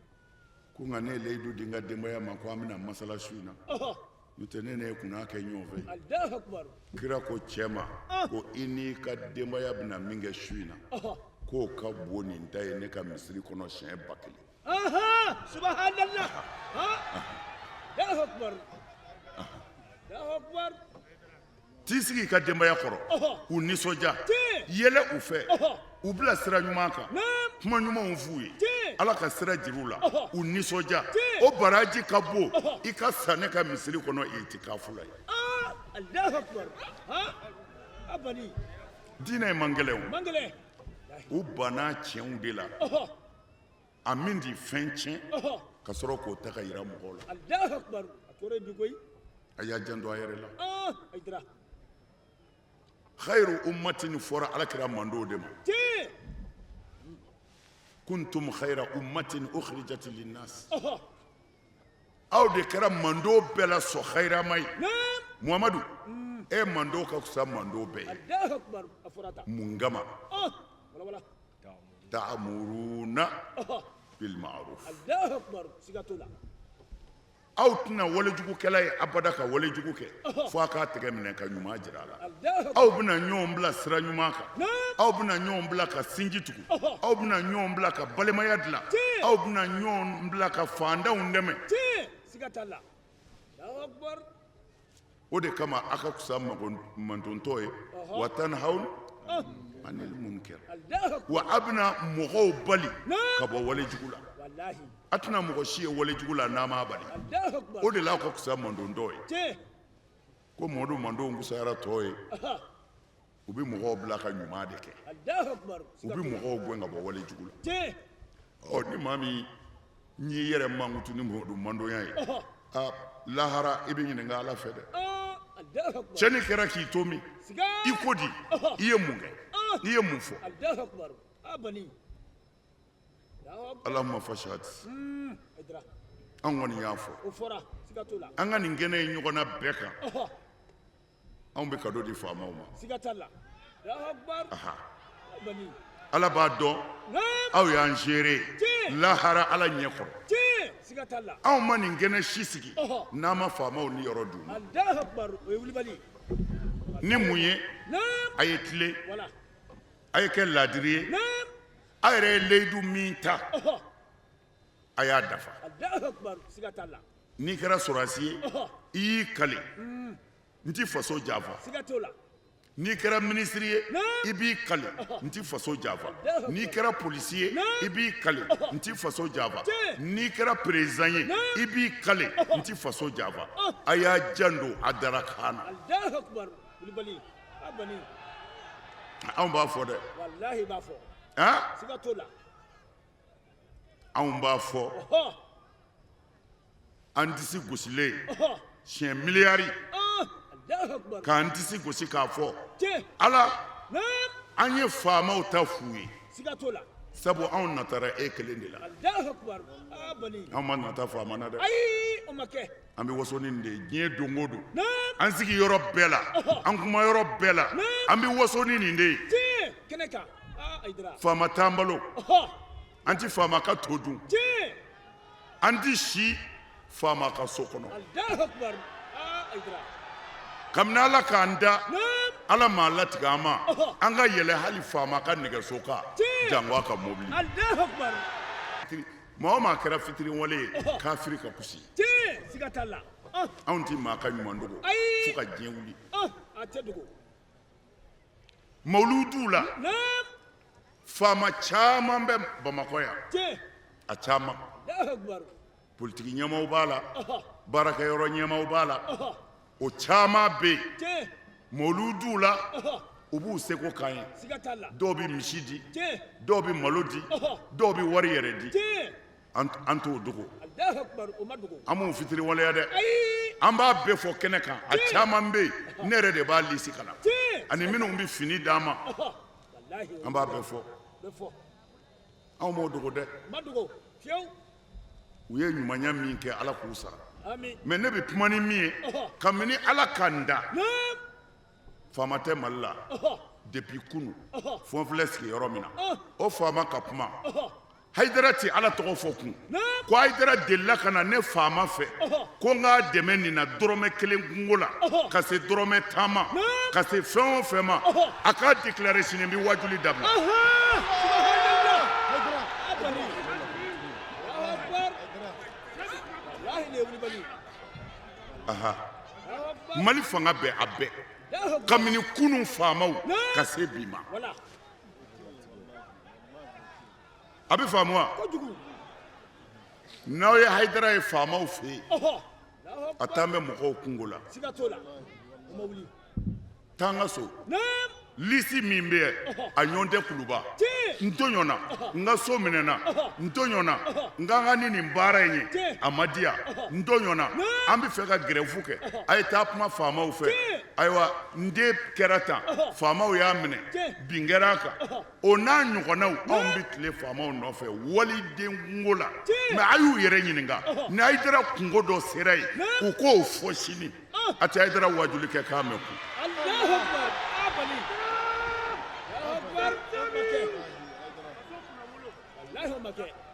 Speaker 4: ko nka ne ye layidu di n ka denbaya ma ko an bɛna masala su in na, n'o tɛ ne n'e kun n'a kɛ ɲɔgɔn fɛ.
Speaker 5: Allahu akbar.
Speaker 4: Kira ko cɛ ma ko i n'i ka denbaya bɛna min kɛ su in na, K'o ka bon nin ta ye ne ka misiri kɔnɔ siɲɛ 1000.
Speaker 5: Subhanallah. Allahu akbar. Allahu akbar.
Speaker 4: T'i sigi i ka denbaya kɔrɔ, k'u nisɔndiya, yɛlɛ u fɛ, u bila sira ɲuman kan, kuma ɲumanw f'u ye, Ala ka sira jir'u la, u nisɔndiya, o baraji ka bon i ka sa ne ka misiri kɔnɔ itikafu la yen.
Speaker 5: Allahu akbar. Abani.
Speaker 4: Diinɛ in man gɛlɛn o.
Speaker 5: Man gɛlɛn.
Speaker 4: U banna tiɲɛw de la. A min di fɛn tiɲɛ ka sɔrɔ k'o ta ka yira mɔgɔw la.
Speaker 5: Allahu akbar. A tɔɔrɔ ye bi koyi.
Speaker 4: A y'a janto a yɛrɛ la.
Speaker 5: Hayidara.
Speaker 4: Khayru ummatin fɔra Ala kira mantɔn de ma.
Speaker 5: Tiɲɛ.
Speaker 4: Kuntum khayra ummatin ukhrijat linnas. Aw de kɛra mantɔn bɛɛ la sɔn hayirama ye. Muhamadu, e mantɔn ka fisa mantɔn bɛɛ ye.
Speaker 5: Allahu akbar. A fɔra tan.
Speaker 4: Mun kama?
Speaker 5: Wala wala.
Speaker 4: Ta'muruna bil ma'ruf.
Speaker 5: Allahu akbar. Siga t'o la.
Speaker 4: Aw tɛna walejugukɛla ye abada ka walejugu kɛ fo a k'a tɛgɛ minɛ ka ɲuman jira a la. Aw bɛna ɲɔgɔn bila sira ɲuman kan, aw bɛna ɲɔgɔn bila ka sinji tugu, aw bɛna ɲɔgɔn bila ka balimaya dilan, aw bɛna ɲɔgɔn bila ka faantanw dɛmɛ.
Speaker 5: Siga t'a la. Allahu akbar.
Speaker 4: O de kama aw ka fisa mantontɔ ye, wa tanhawna anil munkar, wa aw bɛna mɔgɔw bali ka bɔ walejugu la. A tɛna mɔgɔ si ye walejugu la n'a m'a bali. O de la aw ka fisa mantontɔ ye. Ko Mamadu mantɔnw fisayara tɔw ye, u bɛ mɔgɔw bila ka ɲuman de kɛ, u bɛ mɔgɔw gɛn ka bɔ walejugu la. Ɔ ni maa min n'i yɛrɛ mankutu ni Mamadu mantonya ye, a lahara i bɛ ɲininka Ala fɛ dɛ. Cɛnni kɛra k'i to min, i ko di, i ye mun kɛ, i ye mun fɔ? Allahumma fashhad. An kɔni y'a fɔ an ka nin kɛnɛ in ɲɔgɔnna bɛɛ kan, anw bɛ kado di faamaw ma. Ala b'a dɔn aw y'an seere lahara Ala ɲɛ kɔrɔ. Anw ma nin kɛnɛ si sigi n'an ma faamaw niyɔrɔ d'u ma. Ni mun ye, a ye tilen, a ye kɛ laadiri ye, a yɛrɛ ye layidu min ta, a y'a dafa. N'i kɛra sɔrɔdasi ye, i y'i kali n ti faso janfa. N'i kɛra minisiri ye, i b'i kali n ti faso janfa. N'i kɛra polisi ye, i b'i kali n ti faso janfa. N'i kɛra président ye, i b'i kali n ti faso janfa. A y'a janto a darakan na. Anw b'a fɔ dɛ. Anw b'a fɔ an disi gosilen siɲɛ miliyari k'an disi gosi k'a fɔ Ala, an ye faamaw ta f'u ye, sabu anw natara e kelen de la, anw ma nata faama na dɛ. An bɛ waso ni nin de ye diɲɛ don o don, an sigi yɔrɔ bɛɛ la, an kuma yɔrɔ bɛɛ la, an bɛ waso ni nin de ye. Faama t'an balo, an tɛ faama ka to dun, an tɛ si faama ka so kɔnɔ. Kabini Ala k'an da, Ala m'a latigɛ an ma an ka yɛlɛ hali faama ka nɛgɛso kan, janko a ka mobili. Maa o maa kɛra fitiriwale ye, kafiri ka kusi. Anw tɛ maa ka ɲuman dogo fo ka diɲɛ wuli. Mawuludu la, faama caman bɛ Bamakɔ yan, a caman. Politiki ɲɛmaaw b'a la, baarakɛyɔrɔ ɲɛmaaw b'a la, o caman bɛ yen. Mawuludu la, u b'u seko k'an ye. Dɔw bɛ misi di, dɔw bɛ malo di, dɔw bɛ wari yɛrɛ di. An t'o dogo, an m'o fitiriwaleya dɛ. An b'a bɛɛ fɔ kɛnɛ kan, a caman bɛ yen, ne yɛrɛ de b'a lisi ka na, ani minnu bɛ fini d'an ma, an b'a bɛɛ fɔ. Anw m'o dogo dɛ. U ye ɲumanya min kɛ, Ala k'u sara. Mais ne bɛ kuma ni min ye, kabini Ala ka n da, faama tɛ Mali la depuis kunu fo n filɛ sigiyɔrɔ min na, o faama ka kuma. Hayidara ti Ala tɔgɔ fɔ kun ko Hayidara delila ka na ne faama fɛ ko n k'a dɛmɛ nin na dɔrɔmɛ kelen kunko la ka se dɔrɔmɛ 10 ma ka se fɛn o fɛn ma a k'a déclarer sini n bɛ wajuli dabila. Mali fanga bɛɛ a bɛɛ kabini kunun faamaw ka se bi ma. A bɛ faamu wa n'aw ye Hayidara ye faamaw fɛ yen a taa bɛ mɔgɔw kunko la taa n ka so lisi min bɛ yen a ɲɔgɔn tɛ kuluba n tɔɲɔna n ka so minɛna n tɔɲɔna n ka kan ni nin baara in ye a ma diya n tɔɲɔna an bɛ fɛ ka grève kɛ a ye taa kuma faamaw fɛ ayiwa n den kɛra tan faamaw y'a minɛ bin kɛra a kan o n'a ɲɔgɔnnaw anw bɛ tile faamaw nɔfɛ waliden kunko la mais a y'u yɛrɛ ɲininka ni Hayidara kunko dɔ sera yen u k'o fɔ sini a tɛ Hayidara wajuli kɛ k'a mɛn kun.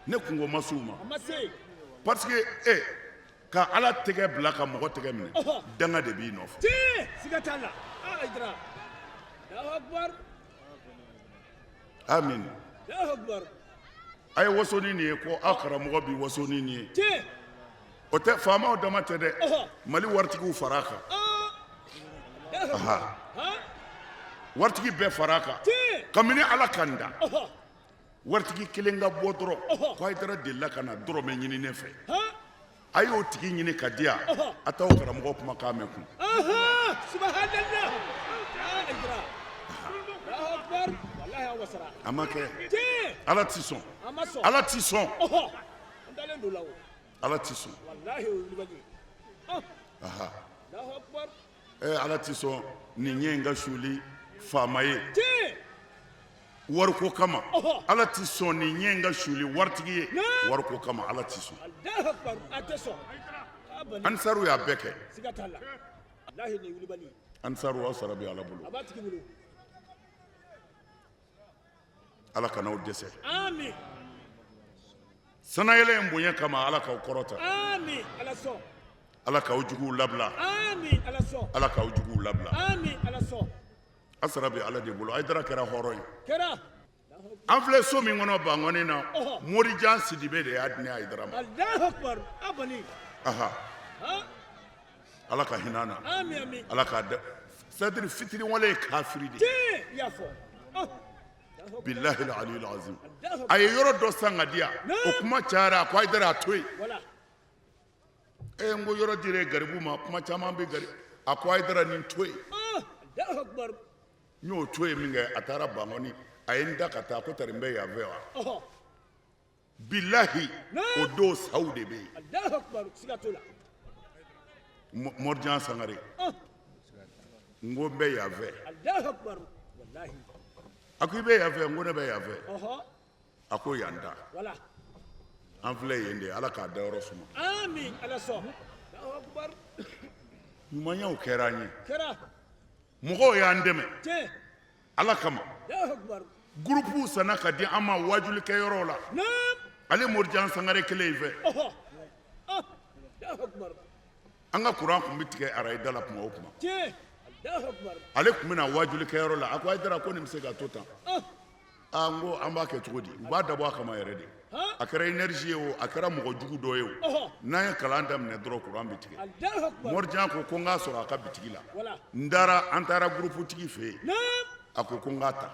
Speaker 4: Ne kunko ma s'u ma parce que e ka Ala tɛgɛ bila ka mɔgɔ tɛgɛ minɛ danga de b'i nɔfɛ.
Speaker 5: Siga t'a la.
Speaker 4: Amin a ye waso ni nin ye ko aw karamɔgɔ bɛ waso ni nin ye o tɛ faamaw dama tɛ dɛ Mali waritigiw fara a kan waritigi bɛɛ fara a kan kabini Ala ka n da waritigi kelen ka bɔ dɔrɔn ko Hayidara delila ka na dɔrɔmɛ ɲini ne fɛ a y'o tigi ɲini ka di yan a t'aw karamɔgɔ kumakan mɛn kun a ma kɛ Ala ti sɔn Ala ti sɔn Ala ti sɔn Ala ti sɔn nin ɲɛ in ka suli faama ye wariko kama Ala ti sɔn nin ɲɛ in ka suli waritigi ye wariko kama Ala ti sɔn Ansaru y'a bɛɛ kɛ Ansaru aw sara bɛ Ala bolo Ala kan'aw dɛsɛ sanayɛlɛ in bonya kama Ala k'aw kɔrɔta Ala k'aw juguw labila Ala k'aw juguw labila a sara bɛ Ala de bolo Hayidara kɛra hɔrɔn ye an filɛ so min kɔnɔ Bankɔni na Morijan Sidibe de y'a di ne Hayidara ma Ala ka hinɛ na Ala k'a da c'est-à-dire fitiriwale ye kafiri de ye bilahi aliyul azim a ye yɔrɔ dɔ san ka di yan o kuma cayara a ko Hayidara a to yen e n ko yɔrɔ dira garibu ma kuma caman bɛ gari a ko Hayidara nin to yen n y'o to yen min kɛ a taara Bankɔni a ye n da ka taa ko tari n bɛ yan fɛ wa bilahi o don saw de bɛ yen Morijan Sangare n ko n bɛ yan fɛ a ko i bɛ yan fɛ n ko ne bɛ yan fɛ a ko yan da an filɛ yen de Ala k'a dayɔrɔ suma ɲumanyaw kɛra an ye mɔgɔw y'an dɛmɛ Ala kama gurupuw sanna ka di an ma waajulikɛyɔrɔw la ale Morijan Sangare kelen in fɛ an ka kuran tun bɛ tigɛ arayida la tuma o tuma ale tun bɛ na waajulikɛyɔrɔ la a ko Hayidara ko nin bɛ se ka to tan aa n ko an b'a kɛ cogo di u b'a dabɔ a kama yɛrɛ de a kɛra énergie ye o a kɛra mɔgɔ jugu dɔ ye o n'an ye kalan daminɛ dɔrɔn kuran bɛ tigɛ Morijan ko ko n k'a sɔrɔ a ka bitigi la n taara an taara guruputigi fɛ yen a ko ko n k'a ta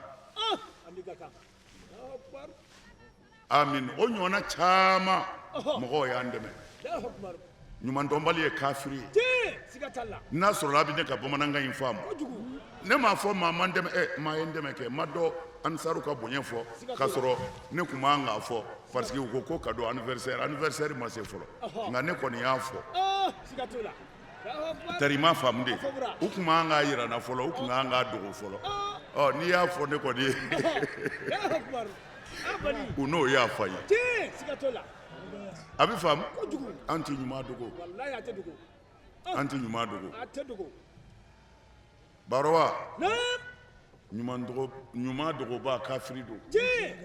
Speaker 4: amin o ɲɔgɔnna caman mɔgɔw y'an dɛmɛ ɲumandɔnbali ye kafiri ye n'a sɔrɔla a bɛ ne ka bamanankan in faamu ne m'a fɔ maa ma n dɛmɛ ɛ maa ye n dɛmɛ kɛ n ma dɔ ansaru ka bonya fɔ k'a sɔrɔ ne tun man k'a fɔ parce que u ko ko cadeau anniversaire anniversaire ma se fɔlɔ nka ne kɔni y'a fɔ tari ma faamu de u tun man k'a yira n na fɔlɔ u tun kan k'a dogo fɔlɔ ɔ n'i y'a fɔ ne kɔni ye u n'o y'a fɔ n ye a bɛ faamu an tɛ ɲuman dogo an tɛ ɲuman dogo Baroba Ɲuman dogoba kafiri don,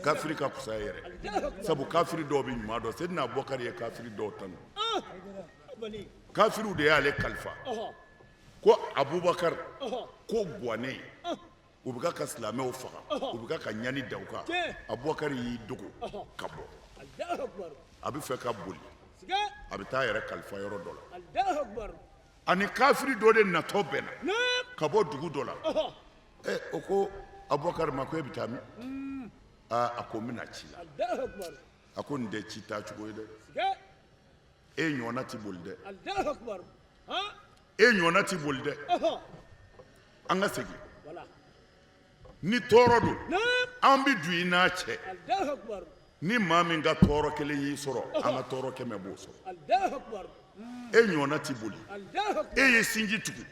Speaker 4: kafiri ka fisa yɛrɛ, sabu kafiri dɔw bɛ ɲuman dɔn. Seydina Abubakari ye kafiri dɔw tanu, kafiriw de y'ale kalifa ko Abubakari ko gwannen u bɛ ka silamɛw faga, u bɛ ka ɲani da u kan. Abubakari y'i dogo ka bɔ, a bɛ fɛ ka boli, a bɛ taa a yɛrɛ kalifa yɔrɔ dɔ la. Ani kafiri dɔ de natɔ bɛnna ka bɔ dugu dɔ la. Ɛ, o ko Abubakari ma ko e bɛ taa min? Aa, a ko n bɛna ci la. A ko nin tɛ ci taa cogo ye dɛ, e ɲɔgɔnna ti boli dɛ, e ɲɔgɔnna ti boli dɛ. An ka segin, ni tɔɔrɔ don an bɛ don i n'a cɛ. Ni maa min ka tɔɔrɔ kelen y'i sɔrɔ, an ka tɔɔrɔ 100 b'o sɔrɔ. E ɲɔgɔnna ti boli. E ye sinji tugu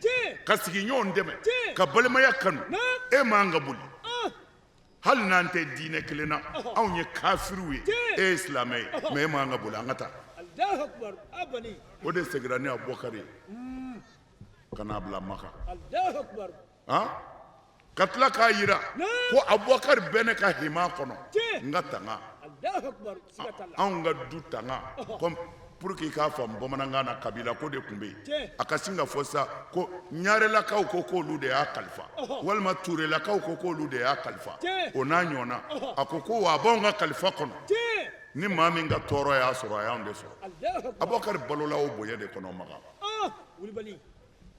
Speaker 4: ka sigiɲɔgɔn dɛmɛ ka balimaya kanu, e man ka boli. Hali n'an tɛ diinɛ kelen na, anw ye kafiriw ye, e ye silamɛ ye, mais e man ka boli, an ka taa. O de seginna ni Abubakari ye ka n'a bila Maka, ka tila k'a yira ko Abubakari bɛ ne ka hima kɔnɔ, n ka tanga, anw ka du tanga. Comme pour que i k'a faamu bamanankan na, kabila ko de tun bɛ yen. A ka sin ka fɔ sa ko ɲarelakaw ko k'olu de y'a kalifa, walima turelakaw ko k'olu de y'a kalifa, o n'a ɲɔgɔnna. A ko ko wa a b'anw ka kalifa kɔnɔ, ni maa min ka tɔɔrɔ y'a sɔrɔ, a y'anw de sɔrɔ. Abubakari balola o bonya de kɔnɔ Maka.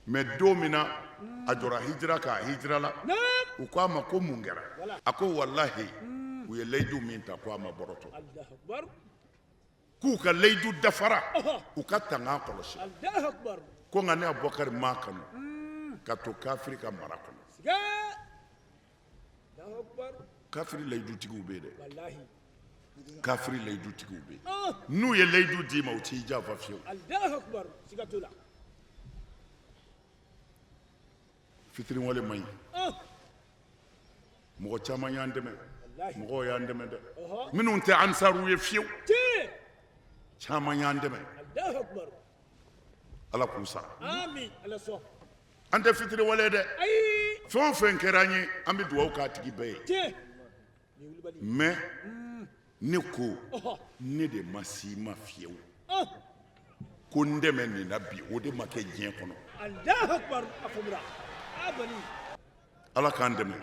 Speaker 4: Mais don min na a jɔra hijira k'a hijira la, u ko a ma ko mun kɛra? A ko walahi, u ye layidu min ta ko a ma bɔrɔtɔ, k'u ka layidu dafara, u ka tanga kɔlɔsi. Ko nka ne Abubakari m'a kanu ka to kafiri ka mara kɔnɔ. Kafiri layidutigiw bɛ yen dɛ, kafiri layidutigiw bɛ yen. N'u ye layidu d'i ma, u t'i janfa fiyewu. Fitiriwale man ɲi. Mɔgɔ caman y'an dɛmɛ, mɔgɔw y'an dɛmɛ dɛ, minnu tɛ ansaruw ye fiyewu, caman y'an dɛmɛ, Ala k'u sara. An tɛ fitiriwale dɛ, fɛn o fɛn kɛra an ye, an bɛ dugawu k'a tigi bɛɛ ye. Mais ne ko ne de ma s'i ma fiyewu ko n dɛmɛ nin na bi, o de ma kɛ diɲɛ kɔnɔ. Ala k'an dɛmɛ.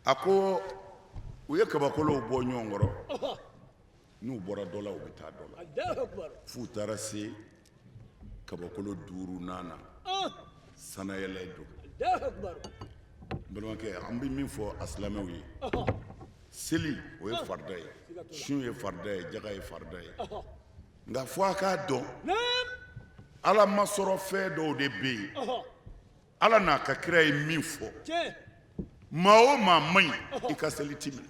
Speaker 4: A ko u ye kabakolow bɔ ɲɔgɔn kɔrɔ, n'u bɔra dɔ la u bɛ taa dɔ la, f'u taara se kabakolo duurunan na, sanayɛlɛ don. N balimakɛ, an bɛ min fɔ a silamɛw ye, seli o ye farida ye, sun ye farida ye, jaga ye farida ye, nka fo a k'a dɔn Ala masɔrɔ fɛn dɔw de bɛ yen, Ala n'a ka kira ye min fɔ. Maa o maa man ɲi, i ka seli ti minɛ.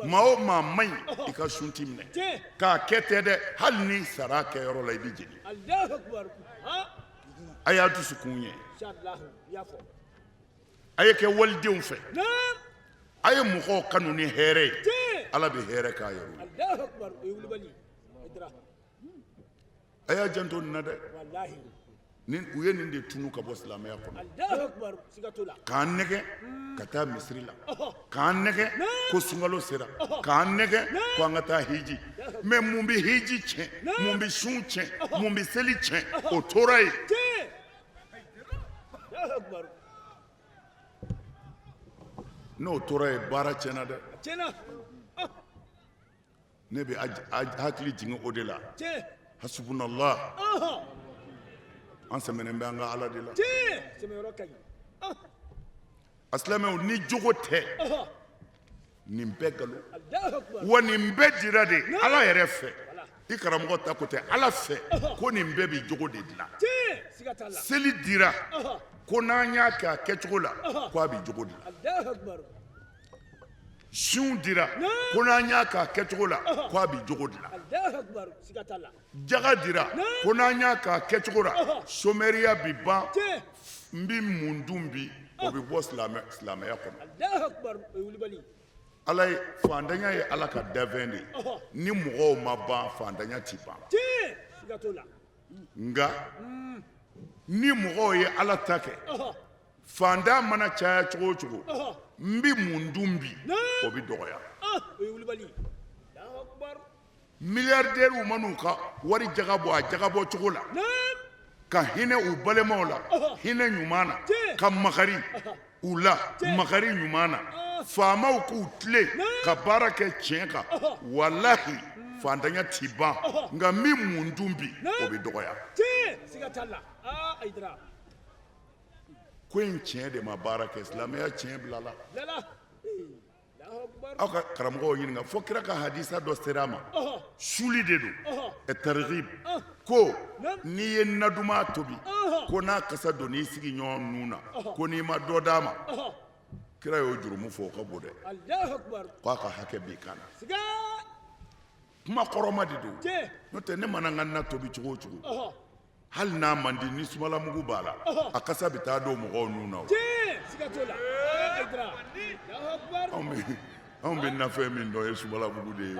Speaker 4: Maa o maa man ɲi, i ka sun ti minɛ. K'a kɛ tɛ dɛ, hali n'i sara a kɛyɔrɔ la, i bɛ jeni. A y'a dusukun ɲɛ, a ye kɛ walidenw fɛ, a ye mɔgɔw kanu ni hɛrɛ ye, Ala bɛ hɛrɛ k'a yɛrɛ ye. A y'a janto nin na dɛ, ni u ye nin de tunu ka bɔ silamɛya kɔnɔ, k'an nɛgɛ ka taa misiri la, k'an nɛgɛ ko sunkalo sera, k'an nɛgɛ ko an ka taa hiji. Mais mun bɛ hiji tiɲɛ, mun bɛ sun tiɲɛ, mun bɛ seli tiɲɛ, o tora yen. N'o tora yen, baara tiɲɛna dɛ. Ne bɛ hakili jigin o de la. Hasubunallah, an sɛmɛnen bɛ an ka Ala de la. A silamɛw, ni jogo tɛ, nin bɛɛ nkalon. Wa nin bɛɛ dira de Ala yɛrɛ fɛ, i karamɔgɔ ta ko tɛ, Ala fɛ ko nin bɛɛ bɛ jogo de dilan. Seli dira ko n'an y'a kɛ a kɛcogo la, ko a bɛ jogo dilan. Sun dira ko n'an y'a k'a kɛcogo la, ko a bɛ jogo dilan. Jaga dira ko n'an y'a k'a kɛcogo la, somɛriya bi ban, n bɛ mun dun bi, o bɛ bɔ silamɛya kɔnɔ. Ala ye faantanya ye Ala ka danfɛn de ye. Ni mɔgɔw ma ban, faantanya ti ban. Nka Ni mɔgɔw ye Ala ta kɛ, faantan mana caya cogo o cogo, n bɛ mun dun bi, o bɛ dɔgɔya.
Speaker 5: O ye wulibali. Allahu akbar.
Speaker 4: Milliardaires man'u ka wari jagabɔ a jagabɔ cogo la, ka hinɛ u balimaw la hinɛ ɲuman na, ka makari u la makari ɲuman na, faamaw k'u tilen ka baara kɛ tiɲɛ kan, walahi faantanya ti ban, nka n bɛ mun dun bi, o bɛ dɔgɔya.
Speaker 5: Siga t'a la. Aa Ayidara.
Speaker 4: Ko in tiɲɛ de ma baara kɛ, silamɛya tiɲɛ bilala. Aw ka karamɔgɔw ɲininka fo kira ka hadisa dɔ sera a ma, suli de don, targhib, ko n'i ye naduman tobi, ko n'a kasa donn'i sigiɲɔgɔn nun na, ko n'i ma dɔ d'a ma, kira y'o jurumu fɔ, o ka bon dɛ, k'a ka hakɛ b'i kan na. Kuma kɔrɔma de don, n'o tɛ ne mana n ka na tobi cogo o cogo, hali n'a man di, ni sumalamugu b'a la, a kasa bɛ taa don mɔgɔw nun na. Anw bɛ nafɛn min dɔn ye sumalamugu de ye.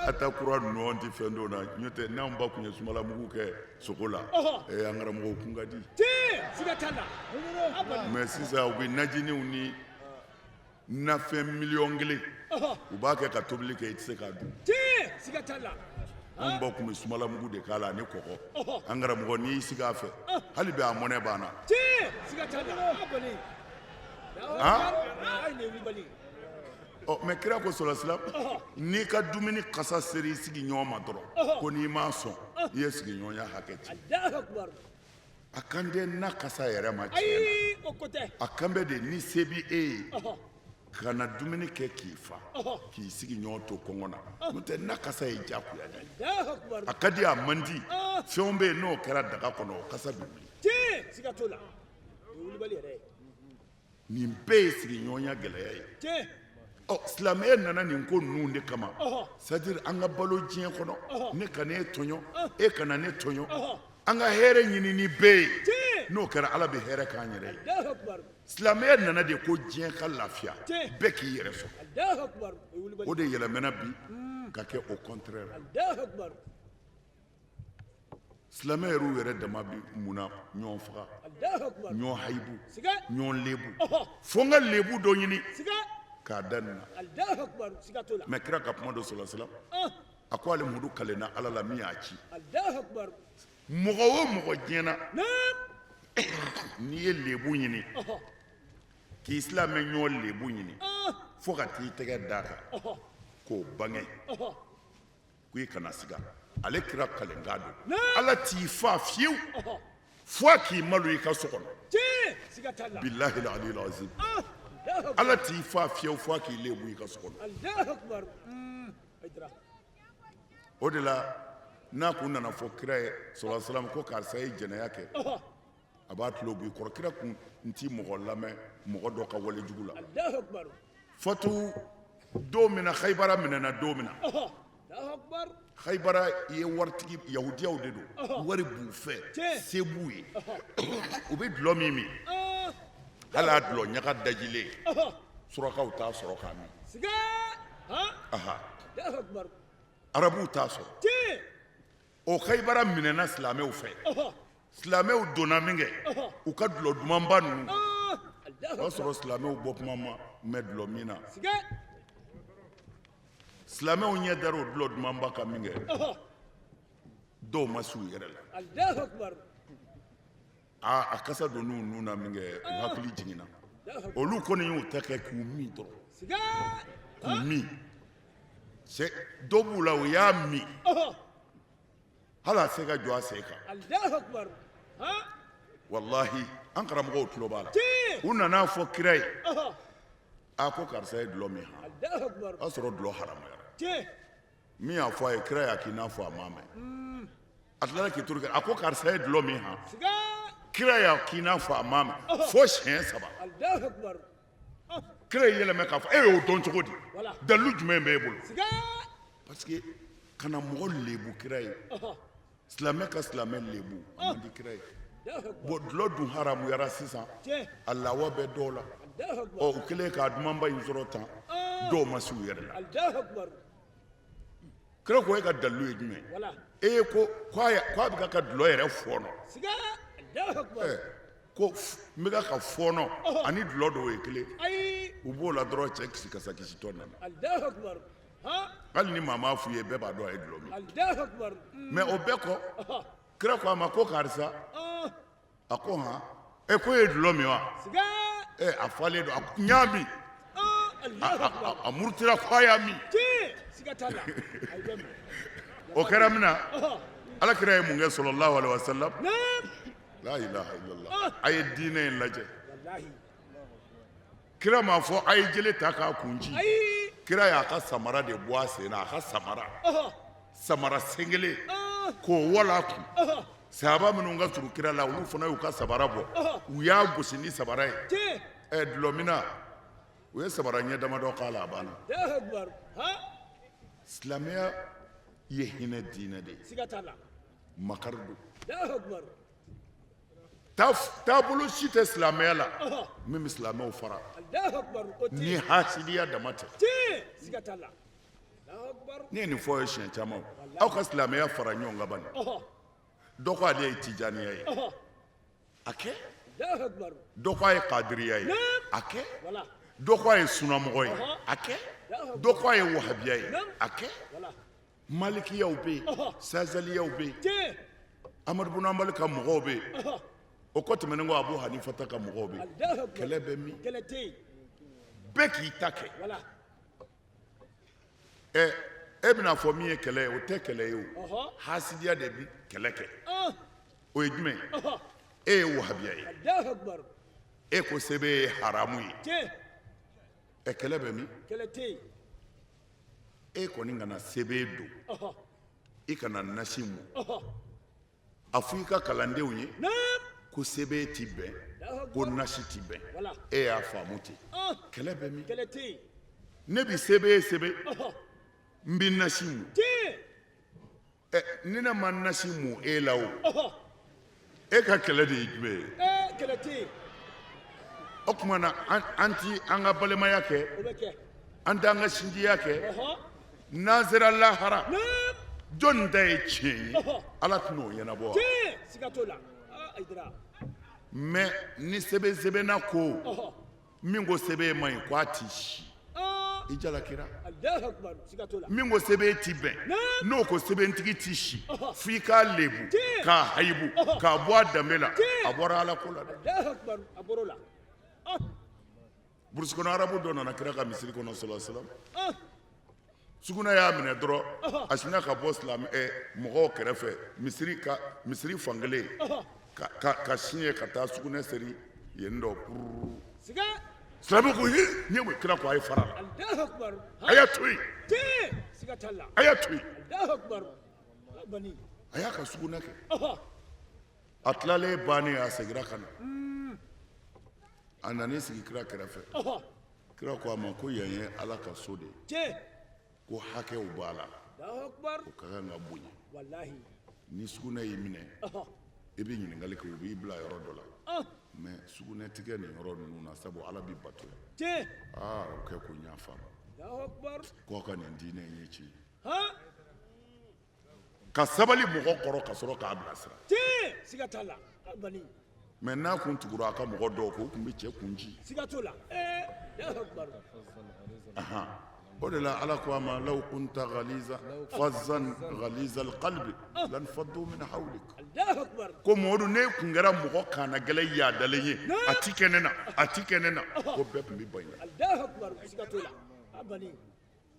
Speaker 4: A ta kura ninnu anw tɛ fɛn dɔn na, n'o tɛ n'anw ba tun ye sumalamugu kɛ sogo la, an karamɔgɔw kun ka di. Mais sisan u bɛ najiniw ni nafɛn 1,000,000 u b'a kɛ ka tobili kɛ, i tɛ se k'a dun. Anw ba tun bɛ sumalamugu de k'a la ani kɔgɔ. An karamɔgɔ, n'i y'i sigi a fɛ, hali bi a mɔnɛ b'an na. Ɔ mais kira ko sɔlɔ silam, n'i ka dumuni kasa sera i sigiɲɔgɔn ma dɔrɔn, ko n'i m'a sɔn, i ye sigiɲɔgɔnya hakɛ tiɲɛ. A kan tɛ na kasa yɛrɛ ma tiɲɛ na, a kan bɛ de ni se bɛ e ye ka na dumuni kɛ k'i fa, k'i sigiɲɔgɔn to kɔngɔ na, n'o tɛ na kasa ye diyagoya de ye. A ka di a man di, fɛnw bɛ yen n'o kɛra daga kɔnɔ, o kasa bɛ wuli. Nin bɛɛ ye sigiɲɔgɔnya gɛlɛya ye. Ɔ silamɛya nana nin ko ninnu de kama, c'est à dire an ka balo diɲɛ kɔnɔ, ne kana e tɔɲɔ, e kana ne tɔɲɔ, an ka hɛrɛ ɲini ni bɛɛ ye. N'o kɛra, Ala bɛ hɛrɛ k'an yɛrɛ ye. Silamɛya nana de ko diɲɛ ka lafiya, bɛɛ k'i yɛrɛ sɔrɔ. O de yɛlɛmana bi ka kɛ au contraire. Silamɛ yɛrɛ yɛrɛ dama bi mun na ɲɔgɔn faga, ɲɔgɔn hayibu, ɲɔgɔn lebu, fo n ka lebu dɔ ɲini k'a da nin na. Mais kira ka kuma dɔ sɔlɔ silam, a ko ale Mudu kalenna Ala la min y'a ci, mɔgɔ o mɔgɔ diɲɛ na, n'i ye lebu ɲini k'i silamɛ ɲɔgɔn lebu ɲini fo ka t'i tɛgɛ d'a kan k'o bange, ko i kana siga, ale kira kalenkan don, Ala t'i fa fiyewu fo a k'i malo i ka so kɔnɔ. Bilahi aliyul azim, Ala t'i fa fiyewu fo a k'i lebu i ka so kɔnɔ. O de la n'a kun nana fɔ kira ye sɔlɔ salam ko karisa ye jɛnɛya kɛ, a b'a tulo bɔ i kɔrɔ. Kira kun ti mɔgɔ lamɛn mɔgɔ dɔ ka wale jugu la. Fatu don min na, Hayibara minɛna don min na, Hayibara ye waritigi yahudiyaw de don, wari b'u fɛ, se b'u ye, u bɛ dulɔ min min, hali a dulɔ ɲaga dajilen, surakaw t'a sɔrɔ k'a min, arabuw t'a sɔrɔ. O Hayibara minɛna silamɛw fɛ, silamɛw donna min kɛ, u ka dulɔ dumanba ninnu, o y'a sɔrɔ silamɛw bɔ kuma ma mɛn dulɔ min na. Silamɛw ɲɛ dara o dulɔ dumanba kan min kɛ, dɔw ma s'u yɛrɛ la. Aa, a kasa donn'u nun na min kɛ, u hakili jiginna. Olu kɔni y'u ta kɛ k'u min dɔrɔn, k'u min. Cɛ dɔ b'u la, o y'a min hali a se ka jɔ a sen kan. Walahi, an karamɔgɔw tulo b'a la. U nana fɔ kira ye, a ko karisa ye dulɔ min han, o y'a sɔrɔ dulɔ haramuyara. Min y'a fɔ a ye, kira y'a k'i n'a fɔ a m'a mɛn. A tilala k'i turu kɛ, a ko karisa ye dulɔ min han, kira y'a k'i n'a fɔ a m'a mɛn fo siɲɛ saba. Kira y'i yɛlɛmɛ k'a fɔ e y'o dɔn cogo di, dalilu jumɛn b'e bolo? Parce que kana mɔgɔ lebu kira ye, silamɛ ka silamɛ lebu a man di kira ye. Bon, dulɔ dun haramuyara sisan, a lawa bɛ dɔw la. Ɔ, u kɛlen k'a dumanba in sɔrɔ tan, dɔw ma s'u yɛrɛ la. Kira ko e ka dalilu ye jumɛn
Speaker 5: Voilà.
Speaker 4: e ko k'a bɛ ka dulɔ yɛrɛ fɔɔnɔ.
Speaker 5: Siga. Allahu akbar.
Speaker 4: Ɛ, ko n bɛ ka fɔɔnɔ ani dulɔ dɔw ye kelen.
Speaker 5: Ayi.
Speaker 4: U b'o la dɔrɔn, cɛ kisi kasa kisitɔ nana.
Speaker 5: Allahu akbar. Han.
Speaker 4: Hali ni maa m'a f'u ye, bɛɛ b'a dɔn a ye dulɔ min.
Speaker 5: Allahu akbar.
Speaker 4: Mais o bɛɛ kɔ, kira ko a ma ko karisa. A ko han. E ko e ye dulɔ min wa?
Speaker 5: Siga.
Speaker 4: Ɛ, a falen don, a n y'a min.
Speaker 5: Allahu akbar.
Speaker 4: A murutira ko a y'a min.
Speaker 5: Tiɲɛ. Siga t'a la. A ye dɔ min.
Speaker 4: O kɛra min na, ala kira ye mun kɛ? Sallallahu alaihi wasallam.
Speaker 5: Naam.
Speaker 4: La ilaha illallah. A ye diinɛ in lajɛ.
Speaker 5: Wallahi.
Speaker 4: Kira m'a fɔ a ye jele ta k'a kun ci.
Speaker 5: Ayi.
Speaker 4: Kira y'a ka samara de bɔ a sen na, a ka samara, samara sen kelen, k'o wala a kun. Sahaba minnu ka surun kira la, olu fana y'u ka samara bɔ, u y'a gosi ni samara ye.
Speaker 5: Tiɲɛ.
Speaker 4: Ɛ, dulɔminna, u ye samara ɲɛ damadɔ k'a la, a banna.
Speaker 5: Allahu akbar. Han.
Speaker 4: Silamɛya ye hinɛ diinɛ de ye.
Speaker 5: Siga t'a la.
Speaker 4: Makari don.
Speaker 5: Allahu akbar.
Speaker 4: Taabolo si tɛ silamɛya la min bɛ silamɛw fara
Speaker 5: Allahu akbar. O tɛ.
Speaker 4: ni hasidiya dama tɛ.
Speaker 5: Tiɲɛ. Siga t'a la. Allahu akbar.
Speaker 4: Ne ye nin fɔ aw ye siɲɛ caman o. Aw ka silamɛya fara ɲɔgɔn kan bani. Dɔ ko ale ye tijaniya ye, a kɛ.
Speaker 5: Allahu akbar.
Speaker 4: Dɔ ko a ye kadiriya ye, a kɛ.
Speaker 5: Voilà.
Speaker 4: Dɔ ko a ye sunamɔgɔ ye, a kɛ. Dɔ ko a ye wahabiya ye, a kɛ.
Speaker 5: Voilà.
Speaker 4: Malikiyaw bɛ yen, sazaliyaw bɛ yen,
Speaker 5: Tiɲɛ.
Speaker 4: Amadu bun Hanbali ka mɔgɔw bɛ yen. O kɔ tɛmɛnen kɔ, Abu Hanifata ka mɔgɔw bɛ yen.
Speaker 5: Allahu akbar.
Speaker 4: Kɛlɛ bɛ min?
Speaker 5: Kɛlɛ tɛ yen.
Speaker 4: Bɛɛ k'i ta kɛ.
Speaker 5: Voilà.
Speaker 4: Ɛ, e bɛna fɔ min ye kɛlɛ ye, o tɛ kɛlɛ ye o. Hasidiya de bi kɛlɛ kɛ. O ye jumɛn ye? E ye wahabiya ye.
Speaker 5: Allahu akbar.
Speaker 4: E ko sɛbɛn ye haramu ye.
Speaker 5: Tiɲɛ.
Speaker 4: Ɛ, kɛlɛ bɛ min?
Speaker 5: Kɛlɛ tɛ yen.
Speaker 4: E kɔni kana sɛbɛn don, i kana nasi mu. A fɔ i ka kalandenw ye
Speaker 5: Naam.
Speaker 4: ko sɛbɛn ti bɛn, ko nasi ti bɛn.
Speaker 5: Voilà.
Speaker 4: E y'a faamu ten. Kɛlɛ bɛ min?
Speaker 5: Kɛlɛ tɛ yen.
Speaker 4: Ne bi sɛbɛn sɛbɛn, n bi nasi mu.
Speaker 5: Tiɲɛ.
Speaker 4: Ɛ, ni ne ma nasi mu e la o, e ka kɛlɛ de ye jumɛn ye?
Speaker 5: Ee, kɛlɛ tɛ yen.
Speaker 4: O tuma na, an ti an ka balimaya kɛ,
Speaker 5: O bɛ kɛ.
Speaker 4: an t'an ka sinjiya kɛ. N'an sera lahara,
Speaker 5: Naam.
Speaker 4: jɔnni ta ye tiɲɛ ye? Ala tɛna o ɲɛnabɔ wa?
Speaker 5: Tiɲɛ. Siga t'o la. Aa, Hayidara.
Speaker 4: Mais ni sɛbɛn sɛbɛnna ko min ko sɛbɛn man ɲi, ko a ti si, i jalakira.
Speaker 5: Allahu akbar. Siga t'o la.
Speaker 4: Min ko sɛbɛn ti bɛn,
Speaker 5: Naam.
Speaker 4: n'o ko sɛbɛntigi ti si, f'i k'a lebu,
Speaker 5: Tiɲɛ.
Speaker 4: k'a hayibu, k'a bɔ a danbe la,
Speaker 5: Tiɲɛ.
Speaker 4: a bɔra ala ko la dɛ.
Speaker 5: Allahu akbar. A bɔr'o la.
Speaker 4: Burusi kɔnɔ arabu dɔ nana kira ka misiri kɔnɔ, sɔlɔ salam. Sugunɛ y'a minɛ dɔrɔn, a sinna ka bɔ silamɛ mɔgɔw kɛrɛfɛ, misiri ka misiri fankelen, ka siɲɛ ka taa sugunɛ seri yen dɔ pururu.
Speaker 5: Siga.
Speaker 4: Silamɛ ko he, nin ye mun ye? Kira ko a ye fara la.
Speaker 5: Allahu akbar.
Speaker 4: A y'a to yen.
Speaker 5: Tiɲɛ. Siga t'a la.
Speaker 4: A y'a to yen.
Speaker 5: Allahu akbar. Bani.
Speaker 4: A y'a ka sugunɛ kɛ. A tilalen bannen, a seginna ka na. A nan'i sigi kira kɛrɛfɛ. Kira ko a ma ko yan ye ala ka so de ye.
Speaker 5: Tiɲɛ.
Speaker 4: Ko hakɛw b'a la.
Speaker 5: Allahu akbar.
Speaker 4: O ka kan ka bonya.
Speaker 5: Wallahi.
Speaker 4: Ni sugunɛ y'i minɛ, i bɛ ɲininkali kɛ, u b'i bila yɔrɔ dɔ la. Mais sugunɛ tigɛ nin yɔrɔ ninnu na, sabu ala b'i bato.
Speaker 5: Tiɲɛ.
Speaker 4: Aa, o kɛ ko n y'a faamu.
Speaker 5: Allahu akbar.
Speaker 4: K'aw ka nin diinɛ in ye tiɲɛ ye.
Speaker 5: Han.
Speaker 4: Ka sabali mɔgɔ kɔrɔ ka sɔrɔ k'a bilasira.
Speaker 5: Tiɲɛ. Siga t'a la. Bani.
Speaker 4: Mais n'a kun tugura a ka mɔgɔ dɔw kɔ, o tun bɛ cɛ kun ci.
Speaker 5: Siga t'o la. Ee, Allahu akbar.
Speaker 4: O de la ala ko a ma law kunta ghaliza fazzan ghaliza alqalbi lan faddu min hawlik.
Speaker 5: Allahu akbar.
Speaker 4: Ko Mamadu, ne kun kɛra mɔgɔ kana gɛlɛn yaadalen ye, a ti kɛ ne na, a ti kɛ ne na, ko bɛɛ tun bɛ ban i la.
Speaker 5: Allahu akbar. Siga t'o la. Bani.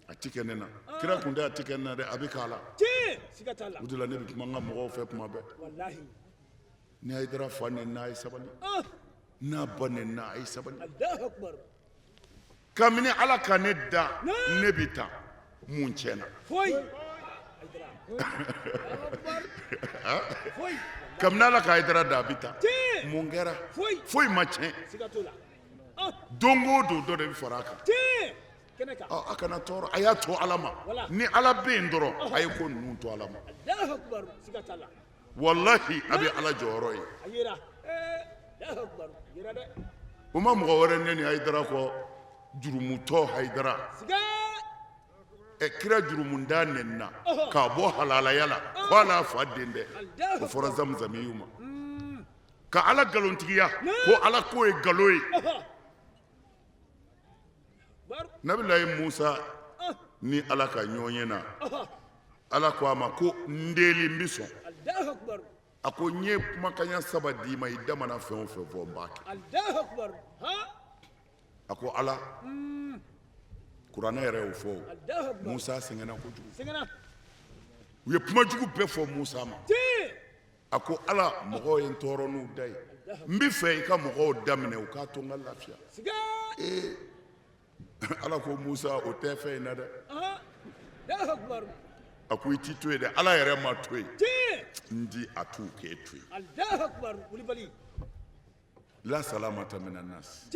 Speaker 4: A ti kɛ ne na. Kira kun tɛ a ti kɛ ne na dɛ, a bɛ k'a la.
Speaker 5: Tiɲɛ. Siga t'a la.
Speaker 4: O de la ne bɛ kuma n ka mɔgɔw fɛ kuma bɛɛ.
Speaker 5: Wallahi.
Speaker 4: Ni Hayidara fa nɛni na, a ye sabali. N'a ba nɛni na, a ye sabali.
Speaker 5: Allahu akbar.
Speaker 4: Kabini ala ka ne da, ne bɛ taa mun tiɲɛna?
Speaker 5: Foyi. Hayidara. Allahu akbar. Foyi.
Speaker 4: Kabini ala ka Hayidara da, a bɛ taa.
Speaker 5: Tiɲɛ.
Speaker 4: Mun kɛra?
Speaker 5: Foyi.
Speaker 4: Foyi ma tiɲɛ.
Speaker 5: Siga t'o la.
Speaker 4: Don o don, dɔ de bɛ fara a kan.
Speaker 5: Tiɲɛ. Kɛnɛ kan.
Speaker 4: A kana tɔɔrɔ, a y'a to ala ma. Ni ala bɛ yen dɔrɔn, a ye ko ninnu to ala ma.
Speaker 5: Allahu akbar. Siga t'a la.
Speaker 4: Walahi, a bɛ ala jɔyɔrɔ ye.
Speaker 5: A yera. Ee, Allahu akbar. A yera dɛ.
Speaker 4: O ma mɔgɔ wɛrɛ nɛni Hayidara kɔ, jurumutɔ Hayidara.
Speaker 5: Siga.
Speaker 4: Ɛ kira jurumunda nɛnina k'a bɔ halalaya la ko ala fa den dɛ, o fɔra zamzamiyu ma, ka Ala nkalontigiya ko Ala ko ye nkalon ye. Nabilayi Musa ni Ala ka ɲɔgɔn ye na, Ala ko a ma ko n deli, n bɛ sɔn. A ko n ye kumakanya saba d'i ma, i da mana fɛn o fɛn fɔ, n b'a kɛ. A ko Ala, kuranɛ yɛrɛ y'o fɔ o. Musa sɛgɛnna kojugu, u ye kuma jugu bɛɛ fɔ Musa ma. A ko Ala, mɔgɔw ye n tɔɔrɔ n'u da ye, n bɛ fɛ i ka mɔgɔw daminɛ, u k'a to n ka lafiya. Ee, Ala ko Musa, o tɛ fɛn in na dɛ. A ko i ti to yen dɛ. Ala yɛrɛ ma to yen, n di a t'u k'e to yen. La salamata mina nas.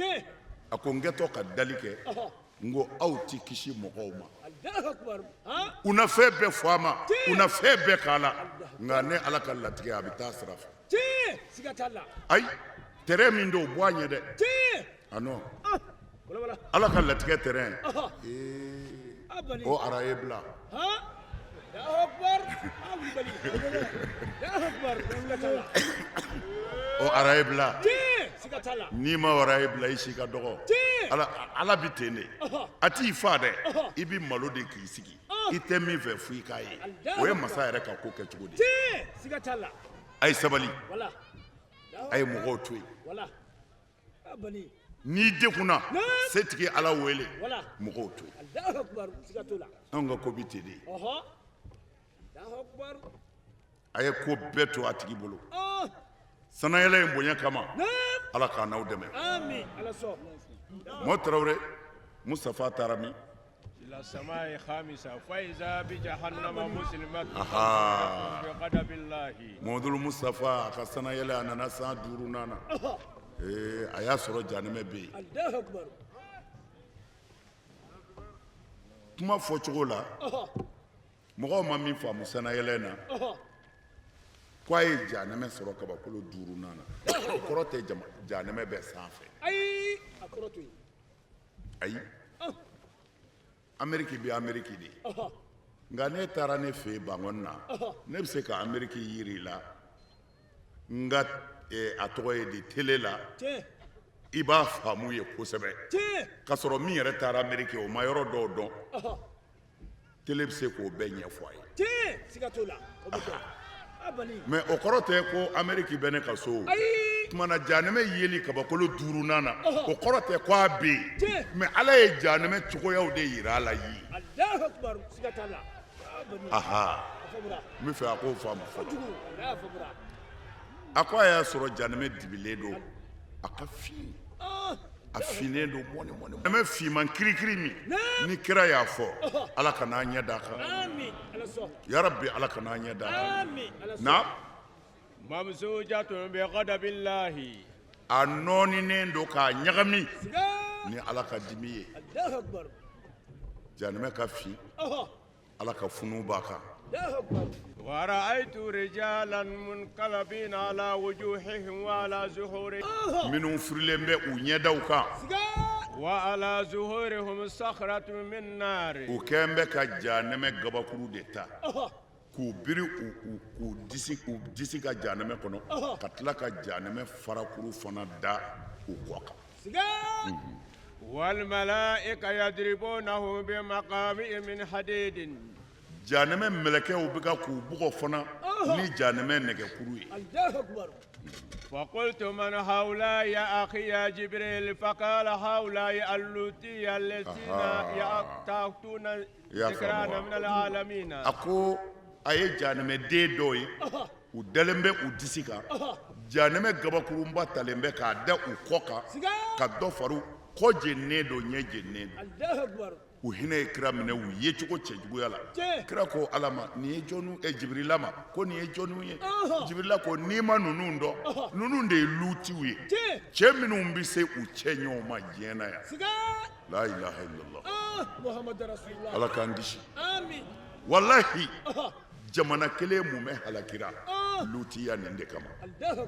Speaker 4: A ko n kɛtɔ ka dali kɛ, n ko aw ti kisi mɔgɔw ma. U na fɛn bɛɛ fɔ a ma, u na fɛn bɛɛ k'a la, nka ne Ala ka latigɛ, a bɛ taa sira fɛ. Ayi, terrain min don, bɔ a ɲɛ dɛ. A non, Ala ka latigɛ terrain, ee, o araye bila. O araye bila, n'i ma araye bila, i si ka dɔgɔ. Ala, Ala bi ten de, a t'i fa dɛ, i bi malo de k'i sigi, i tɛ min fɛ fo i k'a ye. O ye masa yɛrɛ ka ko kɛ cogo di. A ye sabali, a ye mɔgɔw to yen. N'i degunna, setigi Ala wele, mɔgɔw to yen. Anw ka ko bi ten de. A ye ko bɛɛ to a tigi bolo sanayɛlɛ in bonya kama. Ala k'a n'aw dɛmɛ. Mɔ Tarawele, Mustafa taara min?
Speaker 6: إلى السماء خامسة فإذا بجهنم مسلمة بغضب الله.
Speaker 4: Mamadu Mustafa a ka sanayɛlɛ, a nana san duurunan na. Ee, a y'a sɔrɔ janɛmɛ bɛ yen. Kuma fɔcogo la, mɔgɔw ma min faamu sanayɛlɛ na, ko a ye janɛmɛ sɔrɔ kabakolo duurunan na, o kɔrɔ tɛ janɛmɛ bɛ sanfɛ. Ayi, Ameriki bɛ Ameriki de, nka ne taara ne fɛ yen Bankɔni na, ne bɛ se ka Ameriki yiri la n ka a tɔgɔ ye di, tele la, i b'a faamu ye kosɛbɛ, k'a sɔrɔ min yɛrɛ taara Ameriki, o ma yɔrɔ dɔw dɔn, tele bɛ se k'o bɛɛ ɲɛfɔ a ye. Mais o kɔrɔ tɛ ko Ameriki bɛ ne ka so. Tuma na janɛmɛ yeli kabakolo duurunan na, o kɔrɔ tɛ ko a bɛ yen, mais Ala ye janɛmɛ cogoyaw de yira a la ye. Aha, n bɛ fɛ a k'o faamu fɔlɔ. A ko a y'a sɔrɔ janɛmɛ dibilen don, a ka fin, a finnen don mɔni mɔni, janɛmɛ finman kirikiri min ni kira y'a fɔ. Ala ka n'an ɲɛ d'a kan, yarabi, Ala ka n'an ɲɛ d'a kan na.
Speaker 6: ممزوجة بغضب الله.
Speaker 4: A nɔɔninen don k'a ɲagami ni Ala ka dimi ye. Janɛmɛ ka fin, Ala ka funu b'a kan.
Speaker 6: ورأيت رجالا منقلبين على وجوههم وعلى ظهورهم
Speaker 4: Minnu firilen bɛ u ɲɛdaw kan,
Speaker 6: وعلى ظهورهم صخرة من نار.
Speaker 4: U kɛn bɛ ka janɛmɛ gabakuru de ta k'u biri u u k'u disi, u disi ka janɛmɛ kɔnɔ, ka tila ka janɛmɛ farakuru fana da u kɔ kan.
Speaker 6: والملائكة يضربونهم بمقامع من حديد.
Speaker 4: Janɛmɛ mɛlɛkɛw bɛ ka k'u bugɔ fana ni janɛmɛ nɛgɛkuru ye.
Speaker 6: فقلت من هؤلاء يا أخي يا جبريل؟ فقال هؤلاء اللوطي الذين يأتون
Speaker 4: يا
Speaker 6: ذكرانا
Speaker 4: فهموا.
Speaker 6: من العالمين.
Speaker 4: A ko a ye janɛmɛden dɔw ye, u dalen bɛ u disi kan, janɛmɛ gabakurunba talen bɛ k'a da u kɔ kan, ka dɔ faru kɔ jeninen don, ɲɛ jeninen don. U hinɛ ye kira minɛ u ye cogo cɛjuguya la. Kira ko Ala ma, nin ye jɔnniw ɛ? Jibirila ma ko nin ye jɔnniw ye? Jibirila ko n'i ma ninnu dɔn, ninnu de ye lutiw ye, cɛ minnu bɛ se u cɛ ɲɔgɔn ma diɲɛ na yan. La ilaha illallah, Ala k'an kisi. Walahi, jamana kelen mun bɛ halakira lutiya nin de kama,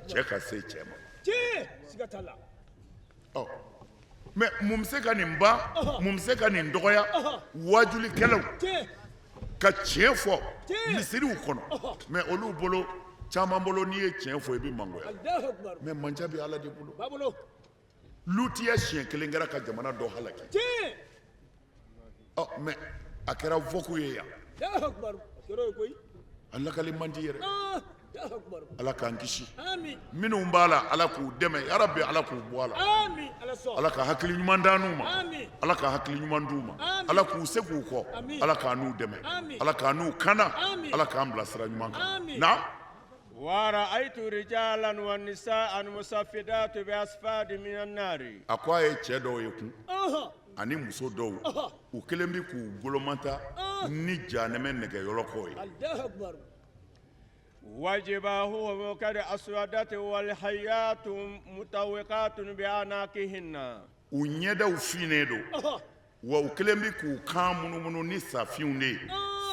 Speaker 4: cɛ ka se cɛ ma. Ɔ. Mais mun bɛ se ka nin ban? Mun bɛ se ka nin dɔgɔya? Waajulikɛlaw ka tiɲɛ fɔ misiriw kɔnɔ. Mais olu bolo, caman bolo, n'i ye tiɲɛ fɔ, i bɛ mangoya. Mais manca bɛ Ala de bolo. Lutiya siɲɛ kelen kɛra ka jamana dɔ halaki. Ɔ, mais a kɛra voku ye yan. A lakali man di yɛrɛ. Ala k'an kisi. Minnu b'a la, Ala k'u dɛmɛ. Yarabi, Ala k'u bɔ a la. Ala ka hakili ɲuman d'an n'u ma. Ala ka hakili ɲuman d'u ma. Ala k'u se k'u kɔ. Ala k'an n'u dɛmɛ. Ala k'an n'u kana. Ala k'an bila sira ɲuman kan na.
Speaker 6: ورأيت رجالا ونساء مصفدات بأصفاد من النار.
Speaker 4: A ko a ye cɛ dɔw ye kun ani muso dɔw, u kelen bɛ k'u golomata ni janɛmɛ nɛgɛyɔlɔkɔ ye.
Speaker 6: وجباههم قد أسودت والحيات مطوقات بأعناقهن.
Speaker 4: U ɲɛdaw finnen don, wa u kelen bɛ k'u kan munumunu ni safinw de ye,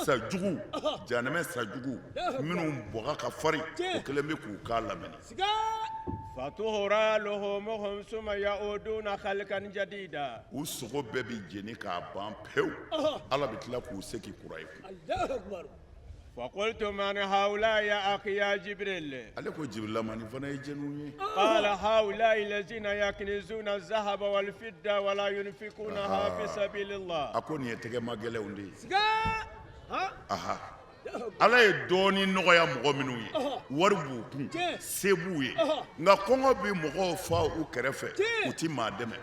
Speaker 4: sajugu, janɛmɛ sajugu minnu bɔgɔ ka farin, u kelen bɛ k'u kan lamini.
Speaker 6: فتهرى لحومهم ثم يعودون خلقا جديدا.
Speaker 4: U sogo bɛɛ bɛ jeni k'a ban pewu, Ala bɛ tila k'u segin kura ye kun.
Speaker 6: فقلت من هؤلاء يا أخي يا جبريل؟
Speaker 4: Ale ko Jibirila ma, nin fana ye jɔnniw ye?
Speaker 6: قال هؤلاء الذين يكنزون الذهب والفضة ولا ينفقونها في سبيل الله.
Speaker 4: A ko nin ye tɛgɛma gɛlɛnw de ye. Aha, Ala ye dɔɔnin nɔgɔya mɔgɔ minnu ye, wari b'u kun, se b'u ye, nka kɔngɔ bɛ mɔgɔw fa u kɛrɛfɛ, u ti maa dɛmɛ.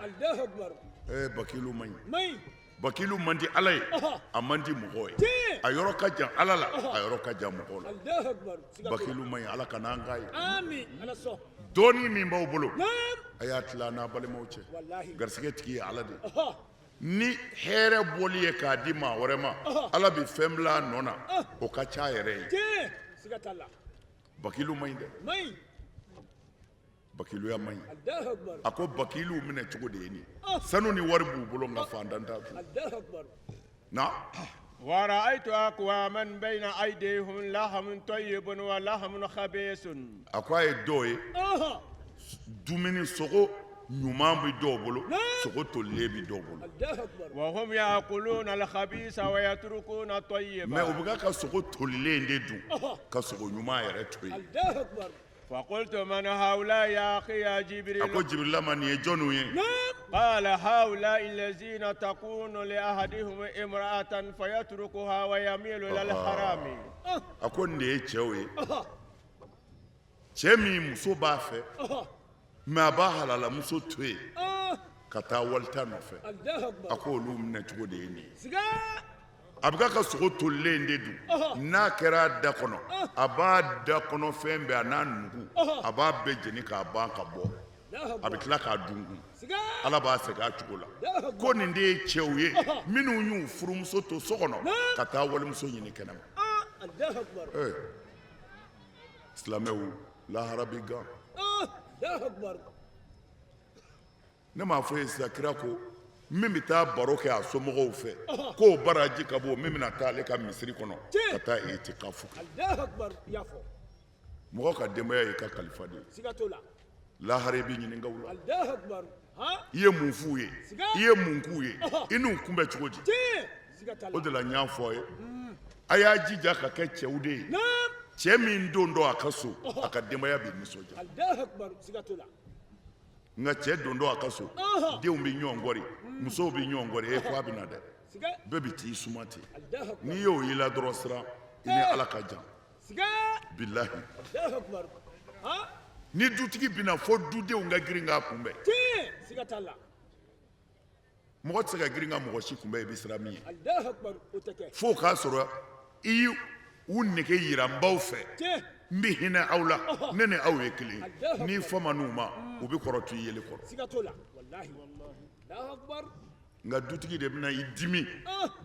Speaker 4: Bakilu man ɲi, bakilu man di Ala ye, a man di mɔgɔw ye. A yɔrɔ ka jan Ala la, a yɔrɔ ka jan mɔgɔw la. Bakilu man ɲi, Ala kana an k'a ye. Dɔɔnin min b'aw bolo, a y'a tila n'a balimaw cɛ. Garisɛgɛ tigi ye Ala de ye. Ni hɛrɛ bɔli ye k'a di maa wɛrɛ ma, Ala bɛ fɛn bila a nɔ na, o ka ca yɛrɛ ye. Bakilu man ɲi dɛ, bakiluya man ɲi. A ko bakiluw minɛ cogo de ye nin ye. Sanu ni wari b'u bolo, nka fantan t'a dun na.
Speaker 6: ورأيت أقواما بين أيديهم لحم طيب ولحم خبيث.
Speaker 4: A ko a ye dɔw ye, dumuni sogo ɲuman bɛ dɔw bolo, sogo tolilen bɛ dɔw bolo.
Speaker 6: وهم يأكلون الخبيث ويتركون الطيب.
Speaker 4: Mais u bɛ ka sogo tolilen de dun ka sogo ɲuman yɛrɛ to yen.
Speaker 6: فقلت من هؤلاء يا أخي يا
Speaker 4: A
Speaker 6: جبريل؟
Speaker 4: ko Jibirila ma, nin ye jɔnniw ye?
Speaker 6: قال هؤلاء الذين تكون لأحدهم امرأة فيتركها ويميل إلى الحرام.
Speaker 4: A ko nin de ye cɛw ye, cɛ min muso b'a fɛ, mais a b'a halalamuso to yen ka taa walita nɔfɛ. A ko olu minɛ cogo de ye nin ye. A bɛ ka sogo tolilen de dun. N'a kɛra a da kɔnɔ, a b'a da kɔnɔ fɛn bɛɛ, a n'a nugu, a b'a bɛɛ jeni k'a ban ka bɔ, a bɛ tila k'a dun kun, Ala b'a segin a cogo la. Ko nin de ye cɛw ye minnu y'u furumuso to so kɔnɔ ka taa walimuso ɲini kɛnɛma. Ee, silamɛw, lahara bi gan. Ne m'a fɔ ye sisan, kira ko min bɛ taa baro kɛ a somɔgɔw fɛ, k'o baraji ka bon min bɛna taa ale ka misiri kɔnɔ ka taa itikafu kɛ. Mɔgɔ ka denbaya y'i ka kalifa de ye. Lahara, i bɛ ɲininka u la. I ye mun f'u ye? I ye mun k'u ye? I n'u kunbɛ cogo di? O de la n y'a fɔ a ye, a y'a jija ka kɛ cɛw de ye, cɛ min don dɔ a ka so, a ka denbaya bɛ nisɔndiya. Nka cɛ don dɔ a ka so, denw bɛ ɲɔgɔn kɔri, musow bɛ ɲɔgɔn kɔri, e ko a bɛ na dɛ, bɛɛ bɛ t'i suma ten. N'i y'o y'i la dɔrɔn, siran, i ni Ala ka jan, bilahi. Ni dutigi bɛna fɔ, dudenw ka girin k'a kunbɛn. Mɔgɔ tɛ se ka girin ka mɔgɔ si kunbɛn i bɛ siran min ye, f'o k'a sɔrɔ i y'u nege yira n baw fɛ, n bɛ hinɛ aw la, ne ni aw ye kelen ye. N'i fama n'u ma, u bɛ kɔrɔ to i yelen kɔrɔ. Nka dutigi de bɛna i dimi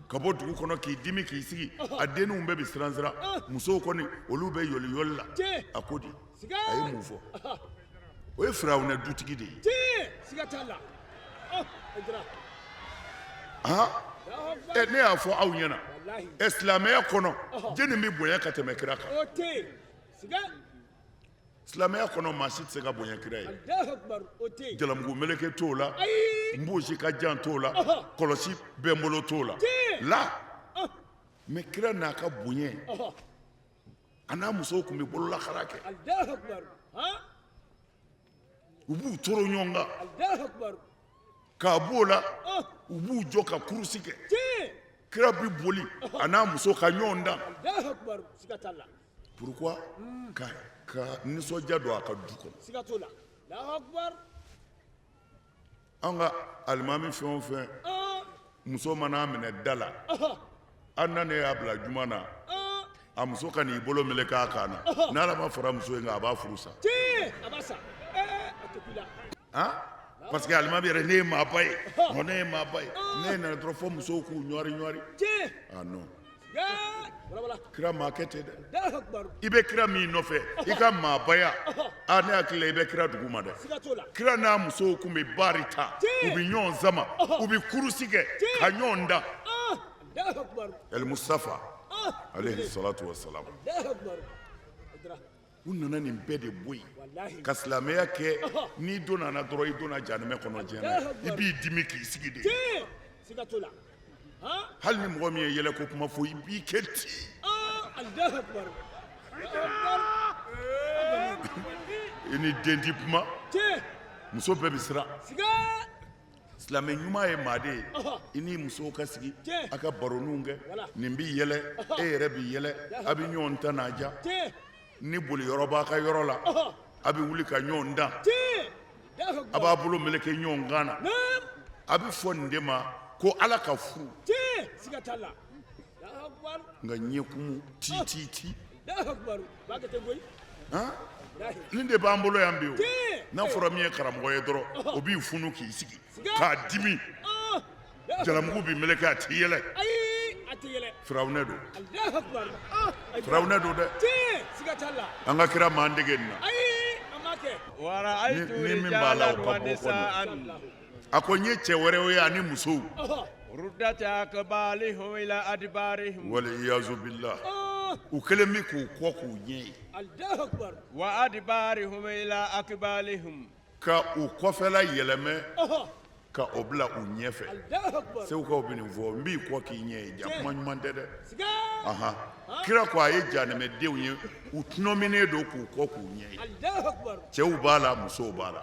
Speaker 4: ka bɔ dugu kɔnɔ, k'i dimi k'i sigi, a denninw bɛɛ bɛ siran siran, musow kɔni, olu bɛ yɔli yɔli la. A ko di, a ye mun fɔ? O ye Firawunɛ dutigi de ye. Han, ɛ, ne y'a fɔ aw ɲɛna, ɛ, silamɛya kɔnɔ, jɛni bɛ bonya ka tɛmɛ kira kan? Silamɛya kɔnɔ, maa si tɛ se ka bonya kira ye. Jalamugu meleke t'o la. Nposi ka jan t'o la, kɔlɔsi bɛ n bolo t'o la. La, mais kira n'a ka bonya, a n'a musow tun bɛ bololakara kɛ. U b'u toro ɲɔgɔn kan. K'a b'o la, u b'u jɔ ka kurusi kɛ. Kira bɛ boli a n'a muso ka ɲɔgɔn dan. Pourquoi? Ka nisɔndiya don a ka du kɔnɔ. An ka alimami fɛn o fɛn, muso man'a minɛ da la, hali n'a ne y'a bila juma na, a muso ka n'i bolo meleke a kan na, n'Ala ma fara muso in kan, a b'a furu sa. Han, parce que alimami yɛrɛ, ne ye maaba ye, ne ye maaba ye, ne nana dɔrɔn fo musow k'u ɲɔri ɲɔri. Ah non, kira maa kɛ ten dɛ. I bɛ kira min nɔfɛ, i ka maabaya, a ne hakili la i bɛ kira dugu ma dɛ. Kira n'a musow tun bɛ baari ta, u bɛ ɲɔgɔn sama, u bɛ kurusi kɛ ka ɲɔgɔn dan. El Mustafa alayhi salatu wa salam. U nana nin bɛɛ de bɔ yen ka silamɛya kɛ. N'i donna na dɔrɔn, i donna jahanamɛ kɔnɔ diɲɛ na, i b'i dimi k'i sigi de. Hali ni mɔgɔ min ye yɛlɛko kuma fɔ, i b'i kɛ ten. I ni den ti kuma, muso bɛɛ bɛ siran. Silamɛ ɲuman ye maa de ye, i ni musow ka sigi, a ka baroninw kɛ, nin bɛ yɛlɛ, e yɛrɛ bɛ yɛlɛ, a bɛ ɲɔgɔn ta n'a diya. Ni boli yɔrɔ b'a ka yɔrɔ la, a bɛ wuli ka ɲɔgɔn dan, a b'a bolo meleke ɲɔgɔn kan na. A bɛ fɔ nin de ma ko Ala ka furu. Nka ɲɛkumu ti ti ti, nin de b'an bolo yan bi. O n'a fɔra min ye karamɔgɔ ye dɔrɔn, o b'i funu k'i sigi k'a dimi, jalamugu b'i meleke, a t'i yɛlɛ. Firawunɛ don, firawunɛ don dɛ. An ka kira m'an dege nin na. Ni min b'a la, o ka bɔ kɔni. A ko n ye cɛ wɛrɛw ye ani musow. Wal iyazu billah, u kɛlen bɛ k'u kɔ k'u ɲɛ ye, ka u kɔfɛla yɛlɛmɛ ka o bila u ɲɛfɛ. Segukaw bɛ nin fɔ, n b'i kɔ k'i ɲɛ ye, ja kuma ɲuman tɛ dɛ. Ahan, kira ko a ye jahanamɛdenw ye, u tɔnɔminen don k'u kɔ k'u ɲɛ ye. Cɛw b'a la, musow b'a la.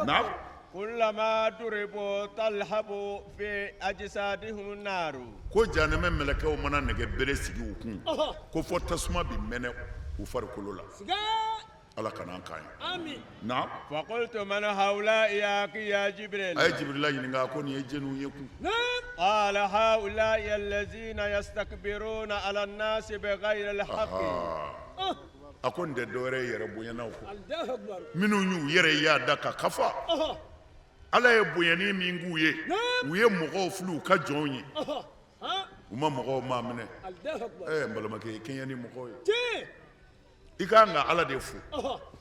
Speaker 4: Naam.
Speaker 6: Kullama duribu talhabu fi ajsadihim naru.
Speaker 4: Ko jahanamɛ mɛlɛkɛw mana nɛgɛ bere sigi u kun, ko fɔ tasuma bɛ mɛnɛ u farikolo la. Ala kana an k'an ye.
Speaker 5: Amin.
Speaker 4: Naam.
Speaker 6: Faqultu man haula'i ya akhi ya Jibril.
Speaker 4: A ye Jibirila ɲininka, a ko nin ye jɛniw ye kun?
Speaker 5: Naam.
Speaker 6: Qala haula'i allazina yastakbiruna ala an-nasi bighayri al-haqqi.
Speaker 4: A ko nin tɛ dɔwɛrɛ ye yɛrɛ bonyanaw kɔ.
Speaker 5: Allahu akbar.
Speaker 4: Minnu y'u yɛrɛ yaada ka kafa. Ala ye bonyani min k'u ye, u ye mɔgɔw fili u ka jɔnw ye. U ma mɔgɔw maa minɛ.
Speaker 5: Allahu akbar.
Speaker 4: N balimakɛ, i kɛɲɛ ni mɔgɔw ye.
Speaker 5: Tiɲɛ.
Speaker 4: I ka kan ka Ala de fo.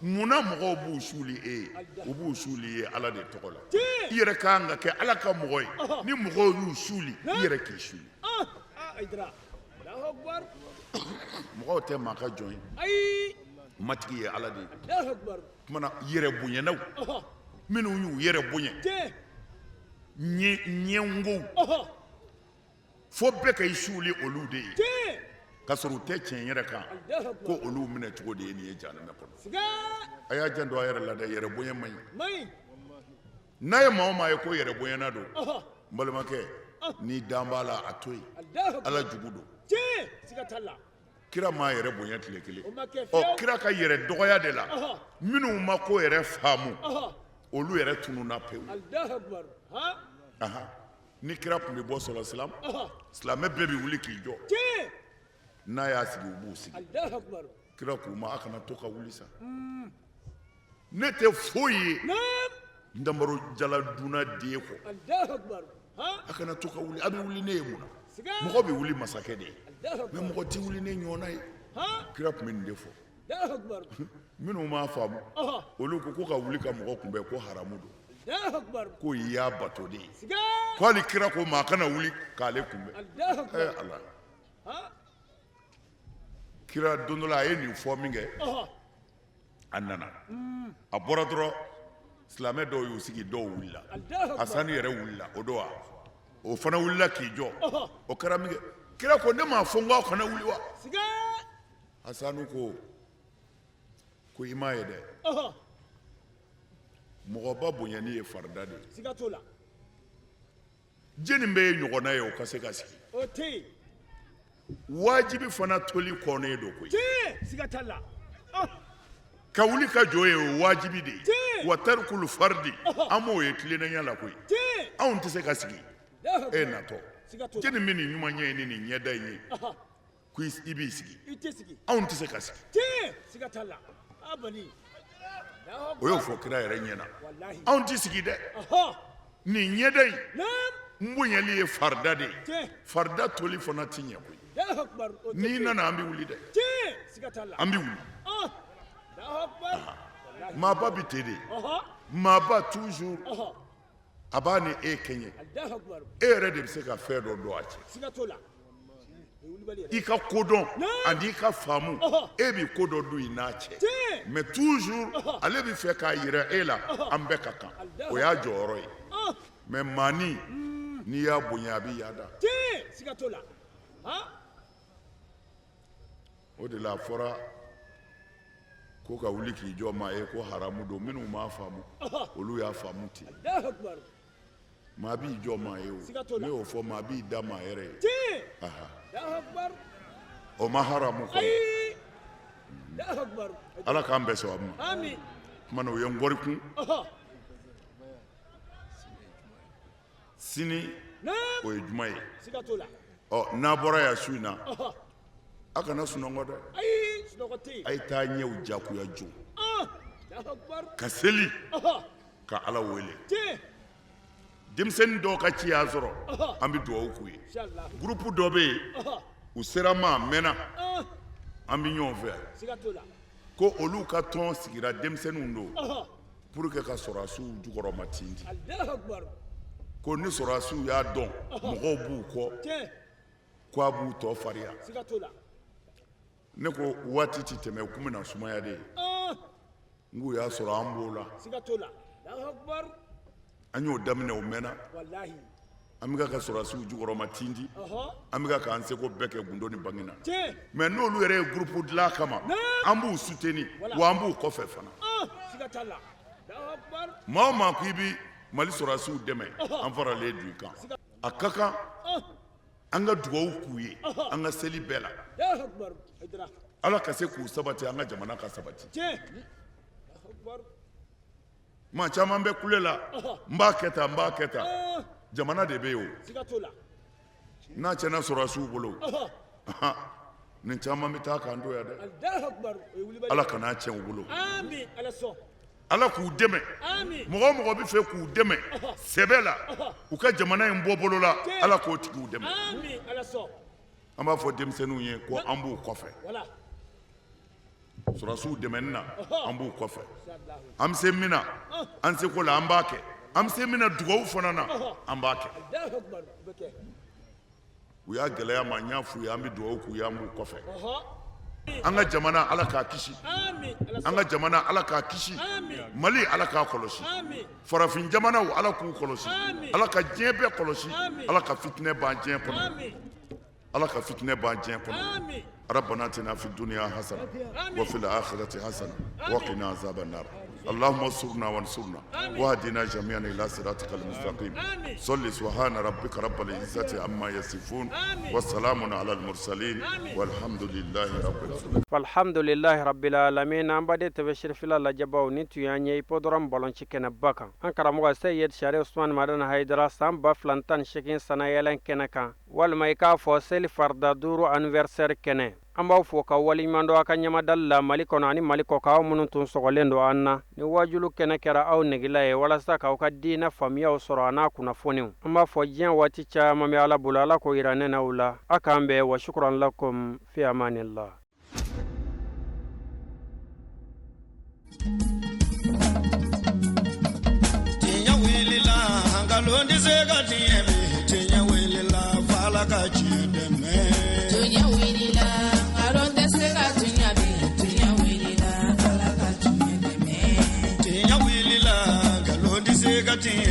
Speaker 4: Munna mɔgɔw b'u suuli e ye? U b'u suuli i ye Ala de tɔgɔ la. I yɛrɛ ka kan ka kɛ Ala ka mɔgɔ ye. Ni mɔgɔw y'u suuli, i yɛrɛ k'i suuli.
Speaker 5: Allahu akbar.
Speaker 4: Mɔgɔw tɛ maa ka jɔn ye.
Speaker 5: Ayi.
Speaker 4: Matigi ye Ala de ye.
Speaker 5: Allahu akbar.
Speaker 4: Tuma na yɛrɛ bonyanaw, minnu y'u yɛrɛ bonya, ɲɛngow, fo bɛɛ ka i suuli olu de ye, k'a sɔrɔ u tɛ tiɲɛ yɛrɛ kan, ko olu minɛ cogo de ye nin ye jahanamɛ kɔnɔ. A y'a janto a yɛrɛ la dɛ, yɛrɛ bonya man ɲi. N'a ye maa o maa ye ko yɛrɛ bonyana don, n balimakɛ, n'i dan b'a la, a to yen, Ala jugu don. Kira m'a yɛrɛ bonya tile kelen. Ɔ, kira ka yɛrɛ dɔgɔya de la, minnu ma ko yɛrɛ faamu, olu yɛrɛ tununna pewu. Ni kira tun bɛ bɔ sɔlɔ silam, silamɛ bɛɛ bɛ wuli k'i jɔ. N'a y'a sigi, u b'u sigi. Kira k'u ma, a kana to ka wuli sa, ne tɛ foyi ye n tamaro jala dunna den kɔ. A kana to ka wuli. A bɛ wuli ne ye mun na? Mɔgɔ bɛ wuli masakɛ de ye, mais mɔgɔ tɛ wuli ne ɲɔgɔnna ye. Kira tun bɛ nin de fɔ. Minnu m'a faamu, olu ko ka wuli ka mɔgɔ kunbɛn ko haramu don, ko i y'a bato de ye, ko hali kira ko maa kana wuli k'ale kunbɛn. Ɛ Ala, kira don dɔ la a ye nin fɔ min kɛ, a nana, a bɔra dɔrɔn. Silamɛ dɔw y'u sigi, dɔw wulila. Hasani yɛrɛ wulila o don wa, o fana wulila k'i jɔ. O kɛra min kɛ, kira ko ne m'a fɔ n ko aw kana wuli wa? Hasani ko i m'a ye dɛ, mɔgɔba bonyani ye farida de ye.
Speaker 5: Siga t'o la.
Speaker 4: Jɛni bɛ ye ɲɔgɔnna ye o ka se ka sigi?
Speaker 5: O tɛ yen.
Speaker 4: Wajibi fana toli kɔnnen don koyi.
Speaker 5: Tiɲɛ, siga t'a la.
Speaker 4: Ka wuli ka jɔ ye, o wajibi de ye. Wa tarikulu faridi, an m'o ye tilennenya la koyi. Anw tɛ se ka sigi e natɔ. Jɛni bɛ nin ɲuman ɲɛ in ni nin ɲɛda in ye ko i b'i sigi?
Speaker 5: I tɛ sigi.
Speaker 4: Anw tɛ se ka sigi.
Speaker 5: Tiɲɛ, siga t'a la. A bani.
Speaker 4: O y'o fɔ kira yɛrɛ ɲɛna. Anw tɛ sigi dɛ. Nin ɲɛda in, n bonyali ye farida de ye. Farida toli fana ti ɲɛ koyi. N'i nana, an bɛ wuli dɛ, an bɛ wuli. Maaba bɛ ten de. Maaba toujours a b'a ni e kɛɲɛ. E yɛrɛ de bɛ se ka fɛn dɔ don a cɛ. I ka kodɔn ani i ka faamu, e bɛ ko dɔ don i n'a cɛ. Mais toujours ale bɛ fɛ k'a yira e la an bɛɛ ka kan, o y'a jɔyɔrɔ ye. Mais maani, n'i y'a bonya, a bɛ yaada. O de la a fɔra ko ka wuli k'i jɔ maa ye ko haramu don. Minnu m'a faamu, olu y'a faamu ten. Maa b'i jɔ maa ye, o ne y'o fɔ, maa b'i da maa yɛrɛ ye, o ma haramu kɔnɔ. Ala k'an bɛɛ sababu ma. Tuma na o ye n kɔrikun. Sini o ye juma ye. Ɔ, n'a bɔra yan su in na, a kana sunɔgɔ dɛ. A ye taa ɲɛw jagoya jo ka seli ka Ala wele. Denmisɛnnin dɔw ka ci y'a sɔrɔ, an bɛ dugawu k'u ye. Groupe dɔ bɛ yen, u sera ma a mɛnna, an bɛ ɲɔgɔn fɛ ko olu ka tɔn sigira, denmisɛnninw don, pour que ka sɔrɔdasiw jukɔrɔma tinti, ko ni sɔrɔdasiw y'a dɔn mɔgɔw b'u kɔ, ko a b'u tɔ fariya. Ne ko waati tɛ tɛmɛ, u kun bɛna sumaya de ye. N k'u y'a sɔrɔ an b'o la, an y'o daminɛ, o mɛnna. An bɛ ka sɔrɔdasiw jukɔrɔma tinti, an bɛ k'an seko bɛɛ kɛ gundo ni bange na. Mais n'olu yɛrɛ ye groupe dilan kama, an b'u soutenir, wa an b'u kɔfɛ fana. Maa o maa ko i bɛ Mali sɔrɔdasiw dɛmɛ, an faralen don i kan. A ka kan an ka dugawu k'u ye an ka seli bɛɛ la, Ala ka se k'u sabati, an ka jamana ka sabati. Maa caman bɛ kule la, n b'a kɛ tan, n b'a kɛ tan. Jamana de bɛ yen. O n'a tiɲɛna sɔrɔdasiw bolo, nin caman bɛ taa k'an to yan dɛ. Ala kan'a tiɲɛ u bolo, Ala k'u dɛmɛ. Mɔgɔ o mɔgɔ bɛ fɛ k'u dɛmɛ sɛbɛ la, u ka jamana in bɔ bolo la, Ala k'o tigiw dɛmɛ. An b'a fɔ denmisɛnninw ye ko an b'u kɔfɛ sɔrɔdasiw dɛmɛni na, an b'u kɔfɛ. An bɛ se min na an seko la, an b'a kɛ. An bɛ se min na dugawu fana na, an b'a kɛ. U y'a gɛlɛya ma, n y'a f'u ye, an bɛ dugawu k'u ye, an b'u kɔfɛ. An ka jamana, Ala k'a kisi. An ka jamana, Ala k'a kisi. Mali, Ala k'a kɔlɔsi. Farafin jamanaw, Ala k'u kɔlɔsi. Ala ka diɲɛ bɛɛ kɔlɔsi. Ala ka fitinɛ ban diɲɛ kɔnɔ. Ala ka fitinɛ ban diɲɛ kɔnɔ. ربنا اتنا في الدنيا حسنه وفي الاخره حسنه وقنا عذاب النار. اللهم انصرنا وانصرنا واهدنا جميعا الى صراطك المستقيم. صل. سبحان ربك رب العزه عما يصفون والسلام على المرسلين والحمد لله رب العالمين.
Speaker 3: Alhamdulilahi rabbil alamin. An baden TV Cherifila lajɛbaw, ni tun y'an ye hippodrome balonci kɛnɛba kan, an karamɔgɔ Seyid Sharif Usman Madani Hayidara san 2018 sanayɛlɛn kɛnɛ kan, walima i k'a fɔ seli farida 5 anniversaire kɛnɛ. An b'aw fo ka waleɲuman dɔn aw ka ɲɛmadali la Mali kɔnɔ ani Mali kɔ kan, aw minnu tun sɔgɔlen don an na ni wajulu kɛnɛ kɛra aw negela ye walasa k'aw ka diinɛ faamuyaw sɔrɔ a n'a kunnafoniw. An b'a fɔ diɲɛ waati caman bɛ Ala bolo, Ala k'o yira ne n'aw la. A k'an bɛn. Wa shukran lakum, fi amanillah.
Speaker 1: Tiɲɛ wulila, nkalon tɛ se ka tiɲɛ bi. Tiɲɛ wulila, f'Ala ka tiɲɛ dɛmɛ.
Speaker 2: Tiɲɛ wulila, nkalon tɛ se ka tiɲɛ bi. Tiɲɛ wulila, Ala ka tiɲɛ dɛmɛ.
Speaker 1: Tiɲɛ wulila. se ka tiɲɛ.